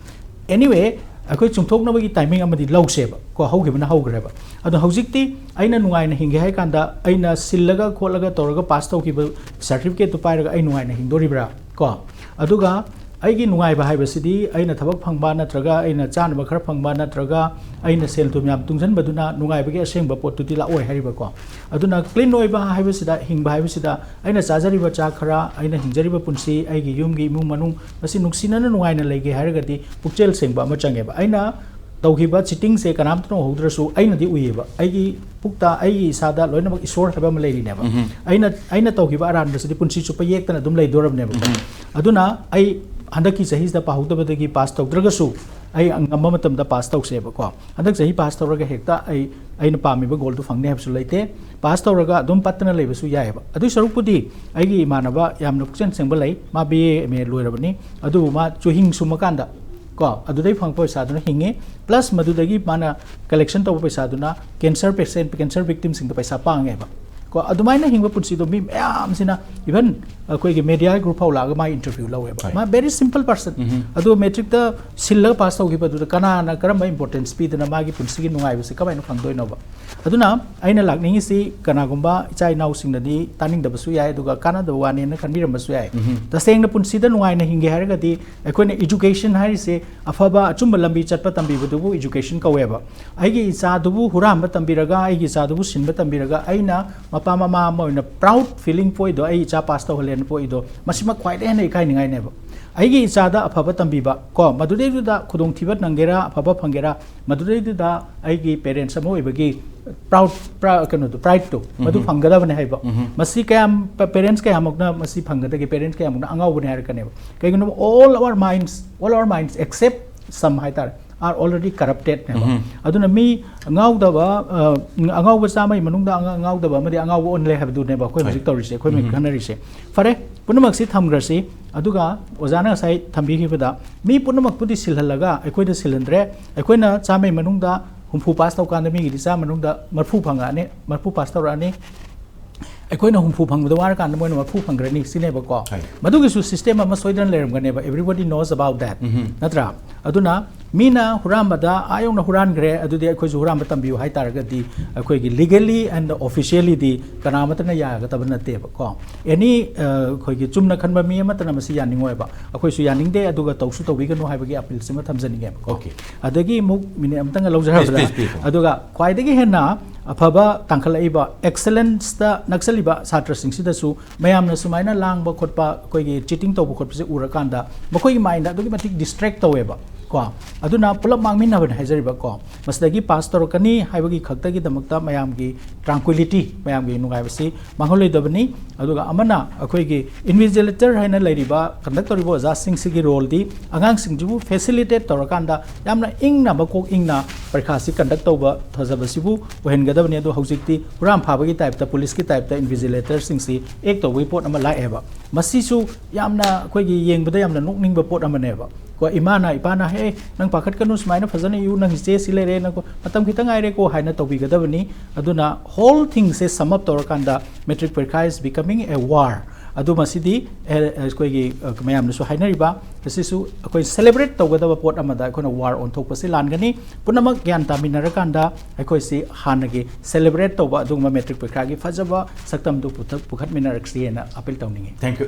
ꯑꯦꯅꯤꯋꯦ, ꯑꯩꯈꯣꯏ ꯆꯨꯝꯊꯣꯛꯅꯕꯒꯤ ꯇꯥꯏꯃꯤꯡ ꯑꯃꯗꯤ ꯂꯧꯁꯦꯕ ꯀꯣ, ꯍꯧꯈꯤꯕꯅ ꯍꯧꯈ꯭ꯔꯦꯕ꯫ ꯑꯗꯣ ꯍꯧꯖꯤꯛꯇꯤ ꯑꯩꯅ ꯅꯨꯡꯉꯥꯏꯅ ꯍꯤꯡꯒꯦ ꯍꯥꯏ ꯀꯥꯟꯗ ꯑꯩꯅ ꯁꯤꯜꯂꯒ ꯈꯣꯠꯂꯒ ꯇꯧꯔꯒ ꯄꯥꯁ ꯇꯧꯈꯤꯕ ꯁꯥꯔꯇꯤꯐꯤꯀꯦꯠꯇꯨ ꯄꯥꯏꯔꯒ ꯑꯩ ꯅꯨꯡꯉꯥꯏꯅ ꯍꯤꯡꯗꯣꯔꯤꯕ꯭ꯔꯥ ꯀꯣ? ꯑꯗꯨꯒ ꯑꯩꯒꯤ ꯅꯨꯡꯉꯥꯏꯕ ꯍꯥꯏꯕꯁꯤꯗꯤ ꯑꯩꯅ ꯊꯕꯛ ꯐꯪꯕ ꯅꯠꯇ꯭ꯔꯒ ꯑꯩꯅ ꯆꯥꯅꯕ ꯈꯔ ꯐꯪꯕ ꯅꯠꯇ꯭ꯔꯒ ꯑꯩꯅ ꯁꯦꯜ ꯊꯨꯝ ꯌꯥꯝ ꯇꯨꯡꯁꯤꯟꯕꯗꯨꯅ ꯅꯨꯡꯉꯥꯏꯕꯒꯤ ꯑꯁꯦꯡꯕ ꯄꯣꯠꯇꯨꯗꯤ ꯂꯥꯛꯑꯣꯏ ꯍꯥꯏꯔꯤꯕꯀꯣ꯫ ꯑꯗꯨꯅ ꯀ꯭ꯂꯤꯟ ꯑꯣꯏꯕ ꯍꯥꯏꯕꯁꯤꯗ, ꯍꯤꯡꯕ ꯍꯥꯏꯕꯁꯤꯗ, ꯑꯩꯅ ꯆꯥꯖꯔꯤꯕ ꯆꯥꯛ ꯈꯔ, ꯑꯩꯅ ꯍꯤꯡꯖꯔꯤꯕ ꯄꯨꯟꯁꯤ, ꯑꯩꯒꯤ ꯌꯨꯝꯒꯤ ꯏꯃꯨꯡ ꯃꯅꯨꯡ, ꯃꯁꯤ ꯅꯨꯡꯁꯤꯅꯅ ꯅꯨꯡꯉꯥꯏꯅ ꯂꯩꯒꯦ ꯍꯥꯏꯔꯒꯗꯤ ꯄꯨꯛꯆꯦꯜ ꯁꯦꯡꯕ ꯑꯃ ꯆꯪꯉꯦꯕ꯫ ꯑꯩꯅ ꯇꯧꯈꯤꯕ ꯆꯤꯇꯤꯡꯁꯦ ꯀꯅꯥꯝꯇꯅ ꯎꯍꯧꯗ꯭ꯔꯁꯨ ꯑꯩꯅꯗꯤ ꯎꯏꯌꯦꯕ꯫ ꯑꯩꯒꯤ ꯄꯨꯛꯇ, ꯑꯩꯒꯤ ꯏꯁꯥꯗ ꯂꯣꯏꯅꯃꯛ ꯏꯁꯣꯔ ꯍꯥꯏꯕ ꯑꯃ ꯂꯩꯔꯤꯅꯦꯕ꯫ ꯑꯩꯅ ꯑꯩꯅ ꯇꯧꯈꯤꯕ ꯑꯔꯥꯟꯕꯁꯤꯗꯤ ꯄꯨꯟꯁꯤ ꯆꯨꯞꯄ ꯌꯦꯛꯇꯅ ꯑꯗꯨꯝ ꯂꯩꯗꯣꯔꯕꯅꯦꯕꯀꯣ꯫ ꯑꯗꯨꯅ ꯑꯩ ꯍꯟꯗꯛꯀꯤ ꯆꯍꯤꯁꯤꯗ ꯄꯥꯍꯧꯗꯕꯗꯒꯤ ꯄꯥꯁ ꯇꯧꯗ꯭ꯔꯒꯁꯨ, ꯑꯩ ꯉꯝꯕ ꯃꯇꯝꯗ ꯄꯥꯁ ꯇꯧꯁꯦꯕꯀꯣ꯫ ꯍꯟꯗꯛ ꯆꯍꯤ ꯄꯥꯁ ꯇꯧꯔꯒ ꯍꯦꯛꯇ ꯑꯩ ꯑꯩꯅ ꯄꯥꯝꯃꯤꯕ ꯒꯣꯜꯗꯨ ꯐꯪꯅꯤ ꯍꯥꯏꯕꯁꯨ ꯂꯩꯇꯦ꯫ ꯄꯥꯁ ꯇꯧꯔꯒ ꯑꯗꯨꯝ ꯄꯠꯇꯅ ꯂꯩꯕꯁꯨ ꯌꯥꯏꯑꯕ꯫ ꯑꯗꯨꯏ ꯁꯔꯨꯛꯄꯨꯗꯤ ꯑꯩꯒꯤ ꯏꯃꯥꯟꯅꯕ ꯌꯥꯝꯅ ꯄꯨꯛꯆꯦꯜ ꯁꯦꯡꯕ ꯂꯩ, ꯃꯥ ꯕꯤ ꯑꯦ ꯑꯦꯝ ꯑꯦ ꯂꯣꯏꯔꯕꯅꯤ꯫ ꯑꯗꯨꯕꯨ ꯃꯥ ꯆꯨꯍꯤꯡ ꯁꯨꯝꯃꯀꯥꯟꯗ ꯀꯣ, ꯑꯗꯨꯗꯩ ꯐꯪꯉꯛꯄ ꯄꯩꯁꯥꯗꯨꯅ ꯍꯤꯡꯉꯤ꯫ ꯄ꯭ꯂꯁ ꯃꯗꯨꯗꯒꯤ ꯃꯥꯅ ꯀꯂꯦꯛꯁꯟ ꯇꯧꯕ ꯄꯩꯁꯥꯗꯨꯅ ꯀꯦꯟꯁꯔ ꯄꯦꯁꯦꯟ, ꯀꯦꯟꯁꯔ ꯚꯤꯛꯇꯤꯝꯁꯤꯡꯗ ꯄꯩꯁꯥ ꯄꯥꯡꯉꯦꯕ꯫ ꯀꯣ, ꯑꯗꯨꯃꯥꯏꯅ ꯍꯤꯡꯕ ꯄꯨꯟꯁꯤꯗꯣ ꯃꯤ ꯃꯌꯥꯝꯁꯤꯅ, ꯏꯚꯟ ꯑꯩꯈꯣꯏꯒꯤ ꯃꯦꯗꯤꯌꯥ ꯒ꯭ꯔꯨꯞ ꯐꯥꯎ ꯂꯥꯛꯑꯒ ꯃꯥ ꯏꯟꯇꯔꯚ꯭ꯌꯨ ꯂꯧꯋꯦꯕ꯫ ꯍꯣꯏ꯫ ꯃꯥ ꯕꯦꯔꯤ ꯁꯤꯝꯄꯜ ꯄꯔꯁꯟ꯫ ꯎꯝꯍꯨꯝ꯫ ꯑꯗꯨꯒ ꯃꯦꯇ꯭ꯔꯤꯛꯇ ꯁꯤꯜꯂꯒ ꯄꯥꯁ ꯇꯧꯈꯤꯕꯗꯨꯗ ꯀꯅꯥꯅ ꯀꯔꯝꯕ ꯏꯝꯄꯣꯔꯇꯦꯟꯁ ꯄꯤꯗꯅ ꯃꯥꯒꯤ ꯄꯨꯟꯁꯤꯒꯤ ꯅꯨꯡꯉꯥꯏꯕꯁꯤ ꯀꯃꯥꯏꯅ ꯐꯪꯗꯣꯏꯅꯣꯕ? ꯑꯗꯨꯅ ꯑꯩꯅ ꯂꯥꯛꯅꯤꯡꯉꯤꯁꯤ, ꯀꯅꯥꯒꯨꯝꯕ ꯏꯆꯥ ꯏꯅꯥꯎꯁꯤꯡꯅꯗꯤ ꯇꯥꯅꯤꯡꯗꯕꯁꯨ ꯌꯥꯏ, ꯑꯗꯨꯒ ꯀꯥꯟꯅꯗꯕ ꯋꯥꯅꯦꯅ ꯈꯟꯕꯤꯔꯝꯕꯁꯨ ꯌꯥꯏ꯫ ꯎꯝꯍꯨꯝ꯫ ꯇꯁꯦꯡꯅ ꯄꯨꯟꯁꯤꯗ ꯅꯨꯡꯉꯥꯏꯅ ꯍꯤꯡꯒꯦ ꯍꯥꯏꯔꯒꯗꯤ ꯑꯩꯈꯣꯏꯅ ꯏꯖꯨꯀꯦꯁꯟ ꯍꯥꯏꯔꯤꯁꯦ, ꯑꯐꯕ ꯑꯆꯨꯝꯕ ꯂꯝꯕꯤ ꯆꯠꯄ ꯇꯝꯕꯤꯕꯗꯨꯕꯨ ꯏꯖꯨꯀꯦꯁꯟ ꯀꯧꯋꯦꯕ꯫ ꯑꯩꯒꯤ ꯏꯆꯥꯗꯨꯕꯨ ꯍꯨꯔꯥꯟꯕ ꯇꯝꯕꯤꯔꯒ, ꯑꯩꯒꯤ ꯏꯆꯥꯗꯨꯕꯨ ꯁꯤꯟꯕ ꯇꯝꯕꯤꯔꯒ, ꯑꯩꯅ ꯃꯄꯥ ꯃꯃꯥ ꯑꯃ ꯑꯣꯏꯅ ꯄ꯭ꯔꯥꯎꯗ ꯐꯤꯂꯤꯡ ꯄꯣꯛꯏꯗꯣ, ꯑꯩ ꯏꯆꯥ ꯄꯥꯁ ꯇꯧꯍꯜꯂꯦꯅ ꯄꯣꯛꯏꯗꯣ, ꯃꯁꯤꯃꯛ ꯈ꯭ꯋꯥꯏꯗꯒꯤ ꯍꯦꯟꯅ ꯏꯀꯥꯏꯅꯤꯡꯉꯥꯏꯅꯦꯕ꯫ ꯑꯩꯒꯤ ꯏꯆꯥꯗ ꯑꯐꯕ ꯇꯝꯕꯤꯕ ꯀꯣ, ꯃꯗꯨꯗꯩꯗꯨꯗ ꯈꯨꯗꯣꯡꯊꯤꯕ ꯅꯪꯒꯦꯔꯥ, ꯑꯐꯕ ꯐꯪꯒꯦꯔꯥ, ꯃꯗꯨꯗꯩꯗꯨꯗ ꯑꯩꯒꯤ ꯄꯦꯔꯦꯟꯁ ꯑꯃ ꯑꯣꯏꯕꯒꯤ ꯄ꯭ꯔꯥꯎꯗ, ꯄ꯭ꯔꯥ-, ꯀꯩꯅꯣꯗꯣ, ꯄ꯭ꯔꯥꯏꯗꯇꯣ, ꯃꯗꯨ ꯎꯝꯍꯨꯝ꯫ ꯐꯪꯒꯗꯕꯅꯦ ꯍꯥꯏꯕ꯫ ꯎꯝꯍꯨꯝ꯫ ꯃꯁꯤ ꯀꯌꯥꯝ, ꯄ-, ꯄꯦꯔꯦꯟꯁ ꯀꯌꯥꯃꯨꯛꯅ ꯃꯁꯤ ꯐꯪꯒꯗꯒꯦ? ꯄꯦꯔꯦꯟꯁ ꯀꯌꯥꯃꯨꯛꯅ ꯑꯉꯥꯎꯕꯅꯦ ꯍꯥꯏꯔꯛꯀꯅꯦꯕ꯫ ꯀꯩꯒꯤꯅꯣ? All our minds, all our minds except some ꯍꯥꯏꯇꯥꯔꯦ, are already corrupted ꯅꯦꯕ꯫ ꯎꯝꯍꯨꯝ꯫ ꯑꯗꯨꯅ ꯃꯤ ꯑꯉꯥꯎꯗꯕ, ꯑ, ꯑꯉꯥꯎꯕ ꯆꯥꯝꯃꯒꯤ ꯃꯅꯨꯡꯗ ꯑꯉꯥ-, ꯑꯉꯥꯎꯗꯕ ꯑꯃꯗꯤ ꯑꯉꯥꯎꯕ ꯑꯣꯟꯂꯦ ꯍꯥꯏꯕꯗꯨꯅꯦꯕ ꯑꯩꯈꯣꯏ ꯍꯣꯏ꯫ ꯍꯧꯖꯤꯛ ꯇꯧꯔꯤꯁꯦ, ꯑꯩꯈꯣꯏ ꯃꯌꯥꯝ ꯎꯝꯍꯨꯝ꯫ ꯈꯟꯅꯔꯤꯁꯦ꯫ ꯐꯔꯦ, ꯄꯨꯝꯅꯃꯛꯁꯤ ꯊꯝꯈ꯭ꯔꯁꯤ꯫ ꯑꯗꯨꯒ ꯑꯣꯖꯥꯅ ꯉꯁꯥꯏ ꯊꯝꯕꯤꯈꯤꯕꯗ, ꯃꯤ ꯄꯨꯝꯅꯃꯛꯄꯨꯗꯤ ꯁꯤꯜꯍꯜꯂꯒ ꯑꯩꯈꯣꯏꯗ ꯁꯤꯜꯍꯟꯗ꯭ꯔꯦ꯫ ꯑꯩꯈꯣꯏꯅ ꯆꯥꯝꯃꯩ ꯃꯅꯨꯡꯗ ꯍꯨꯝꯐꯨ ꯄꯥꯁ ꯇꯧꯀꯥꯟꯗ ꯃꯤꯒꯤꯗꯤ ꯆꯥꯝꯃ ꯃꯅꯨꯡꯗ ꯃꯔꯤꯐꯨ ꯐꯪꯉꯛꯑꯅꯤ, ꯃꯔꯤꯐꯨ ꯄꯥꯁ ꯇꯧꯔꯛꯑꯅꯤ꯫ ꯑꯩꯈꯣꯏꯅ ꯍꯨꯝꯐꯨ ꯐꯪꯕꯗ ꯋꯥꯔꯀꯥꯟꯗ ꯃꯣꯏꯅ ꯃꯔꯤꯐꯨ ꯐꯪꯈ꯭ꯔꯅꯤ ꯁꯤꯅꯦꯕꯀꯣ꯫ ꯍꯣꯏ꯫ ꯃꯗꯨꯒꯤꯁꯨ ꯁꯤꯁꯇꯦꯝ ꯑꯃ ꯁꯣꯏꯗꯅ ꯂꯩꯔꯝꯒꯅꯦꯕ, everybody knows about that, ꯎꯝꯍꯨꯝ꯫ ꯅꯠꯇ꯭ꯔꯥ? ꯑꯗꯨꯅ ꯃꯤꯅ ꯍꯨꯔꯥꯟꯕꯗ ꯑꯥ ꯌꯧꯅ ꯍꯨꯔꯥꯟꯈ꯭ꯔꯦ, ꯑꯗꯨꯗꯤ ꯑꯩꯈꯣꯏꯁꯨ ꯍꯨꯔꯥꯟꯕ ꯇꯝꯕꯤꯌꯨ ꯍꯥꯏ ꯇꯥꯔꯒꯗꯤ, ꯑꯩꯈꯣꯏꯒꯤ legally and officially ꯗꯤ ꯀꯅꯥ ꯑꯃꯠꯇꯅ ꯌꯥꯒꯗꯕ ꯅꯠꯇꯦꯕꯀꯣ꯫ ꯑꯦꯅꯤ, ꯑ, ꯑꯩꯈꯣꯏꯒꯤ ꯆꯨꯝꯅ ꯈꯟꯕ ꯃꯤ ꯑꯃꯠꯇꯅ ꯃꯁꯤ ꯌꯥꯅꯤꯡꯉꯣꯏꯕ꯫ ꯑꯩꯈꯣꯏꯁꯨ ꯌꯥꯅꯤꯡꯗꯦ, ꯑꯗꯨꯒ ꯇꯧꯁꯨ ꯇꯧꯕꯤꯒꯅꯨ ꯍꯥꯏꯕꯒꯤ ꯑꯄꯤꯜꯁꯤꯃ ꯊꯝꯖꯅꯤꯡꯉꯦꯕꯀꯣ꯫ ꯑꯣꯀꯦ꯫ ꯑꯗꯒꯤ ꯑꯃꯨꯛ ꯃꯤꯅꯤꯠ ꯑꯃꯇꯪꯒ ꯂꯧꯖꯔꯕꯗ, please, please, please꯫ ꯑꯗꯨꯒ ꯈ꯭ꯋꯥꯏꯗꯒꯤ ꯍꯦꯟꯅ ꯑꯐꯕ ꯇꯥꯡꯈꯠꯂꯛꯏꯕ, ꯑꯦꯛꯁꯂꯦꯟꯁꯇ ꯅꯛꯁꯜꯂꯤꯕ ꯁꯥꯇ꯭ꯔꯁꯤꯡꯁꯤꯗꯁꯨ ꯃꯌꯥꯝꯅ ꯁꯨꯃꯥꯏꯅ ꯂꯥꯡꯕ ꯈꯣꯠꯄ, ꯑꯩꯈꯣꯏꯒꯤ ꯆꯤꯇꯤꯡ ꯇꯧꯕ ꯈꯣꯠꯄꯁꯦ ꯎꯔꯀꯥꯟꯗ ꯃꯈꯣꯏꯒꯤ ꯃꯥꯏꯟꯗ ꯑꯗꯨꯛꯀꯤ ꯃꯇꯤꯛ ꯗꯤꯁꯇ꯭ꯔꯦꯛ ꯇꯧꯋꯦꯕ ꯀꯣ꯫ ꯑꯗꯨꯅ ꯄꯨꯂꯞ ꯃꯥꯡꯃꯤꯟꯅꯕꯅꯦ ꯍꯥꯏꯖꯔꯤꯕ ꯀꯣ꯫ ꯃꯁꯤꯗꯒꯤ ꯄꯥꯁ ꯇꯧꯔꯛꯀꯅꯤ ꯍꯥꯏꯕꯒꯤ ꯈꯛꯇꯒꯤꯗꯃꯛꯇ ꯃꯌꯥꯝꯒꯤ ꯇ꯭ꯔꯥꯡꯀ꯭ꯋꯤꯂꯤꯇꯤ, ꯃꯌꯥꯝꯒꯤ ꯅꯨꯡꯉꯥꯏꯕꯁꯤ ꯃꯥꯡꯍꯜꯂꯣꯏꯗꯕꯅꯤ꯫ ꯑꯗꯨꯒ ꯑꯃꯅ ꯑꯩꯈꯣꯏꯒꯤ ꯏꯟꯚꯤꯖꯤꯂꯦꯇꯔ ꯍꯥꯏꯅ ꯂꯩꯔꯤꯕ, ꯀꯟꯗꯛ ꯇꯧꯔꯤꯕ ꯑꯣꯖꯥꯁꯤꯡꯁꯤꯒꯤ ꯔꯣꯜꯗꯤ ꯑꯉꯥꯡꯁꯤꯡꯁꯤꯕꯨ ꯐꯦꯁꯤꯂꯤꯇꯦꯠ ꯇꯧꯔꯀꯥꯟꯗ ꯌꯥꯝꯅ ꯏꯪꯅ ꯃꯀꯣꯛ ꯏꯪꯅ ꯄꯔꯤꯈꯥꯁꯤ ꯀꯟꯗꯛ ꯇꯧꯕ ꯐꯖꯕꯁꯤꯕꯨ ꯑꯣꯏꯍꯟꯒꯗꯕꯅꯤ꯫ ꯑꯗꯣ ꯍꯧꯖꯤꯛꯇꯤ ꯍꯨꯔꯥꯟ ꯐꯥꯕꯒꯤ ꯇꯥꯏꯞꯇ, ꯄꯨꯂꯤꯁꯀꯤ ꯇꯥꯏꯞꯇ ꯏꯟꯚꯤꯖꯤꯂꯦꯇꯔꯁꯤꯡꯁꯤ ꯑꯦꯛ ꯇꯧꯕꯒꯤ ꯄꯣꯠ ꯑꯃ ꯂꯥꯛꯑꯦꯕ꯫ ꯃꯁꯤꯁꯨ ꯌꯥꯝꯅ ꯑꯩꯈꯣꯏꯒꯤ ꯌꯦꯡꯕꯗ ꯌꯥꯝꯅ ꯅꯣꯛꯅꯤꯡꯕ ꯄꯣꯠ ꯑꯃꯅꯦꯕ꯫ ꯀꯣ, ꯏꯃꯥꯅ, ꯏꯄꯥꯅ, "ꯍꯦ, ꯅꯪ ꯄꯥꯈꯠꯀꯅꯨ, ꯁꯨꯃꯥꯏꯅ ꯐꯖꯅ ꯏꯌꯨ, ꯅꯪ ꯏꯆꯦ ꯁꯤ ꯂꯩꯔꯦ, ꯅꯪ ꯃꯇꯝ ꯈꯤꯇꯪ ꯉꯥꯏꯔꯦꯀꯣ" ꯍꯥꯏꯅ ꯇꯧꯕꯤꯒꯗꯕꯅꯤ꯫ ꯑꯗꯨꯅ ꯍꯣꯜ ꯊꯤꯡꯁꯦ ꯁꯝ ꯑꯞ ꯇꯧꯔꯀꯥꯟꯗ, matric ꯄꯔꯤꯈꯥ is becoming a war꯫ ꯑꯗꯨ ꯃꯁꯤꯗꯤ, ꯑꯦ, ꯑꯩꯈꯣꯏꯒꯤ, ꯑ, ꯃꯌꯥꯝꯅꯁꯨ ꯍꯥꯏꯅꯔꯤꯕ, ꯃꯁꯤꯁꯨ ꯑꯩꯈꯣꯏ ꯁꯦꯂꯦꯕ꯭ꯔꯦꯠ ꯇꯧꯒꯗꯕ ꯄꯣꯠ ꯑꯃꯗ ꯑꯩꯈꯣꯏꯅ ꯋꯥꯔ ꯑꯣꯟꯊꯣꯛꯄꯁꯤ ꯂꯥꯟꯒꯅꯤ꯫ ꯄꯨꯝꯅꯃꯛ ꯒ꯭ꯌꯥꯟ ꯇꯥꯃꯤꯟꯅꯔꯀꯥꯟꯗ ꯑꯩꯈꯣꯏꯁꯤ ꯍꯥꯟꯅꯒꯤ ꯁꯦꯂꯦꯕ꯭ꯔꯦꯠ ꯇꯧꯕ ꯑꯗꯨꯒꯨꯝꯕ matric ꯄꯔꯤꯈꯥꯒꯤ ꯐꯖꯕ ꯁꯛꯇꯝꯗꯨ ꯄꯨꯊ-, ꯄꯨꯈꯠꯃꯤꯟꯅꯔꯛꯁꯤ ꯍꯥꯏꯅ ꯑꯄꯤꯜ ꯇꯧꯅꯤꯡꯉꯤ꯫ Thank you.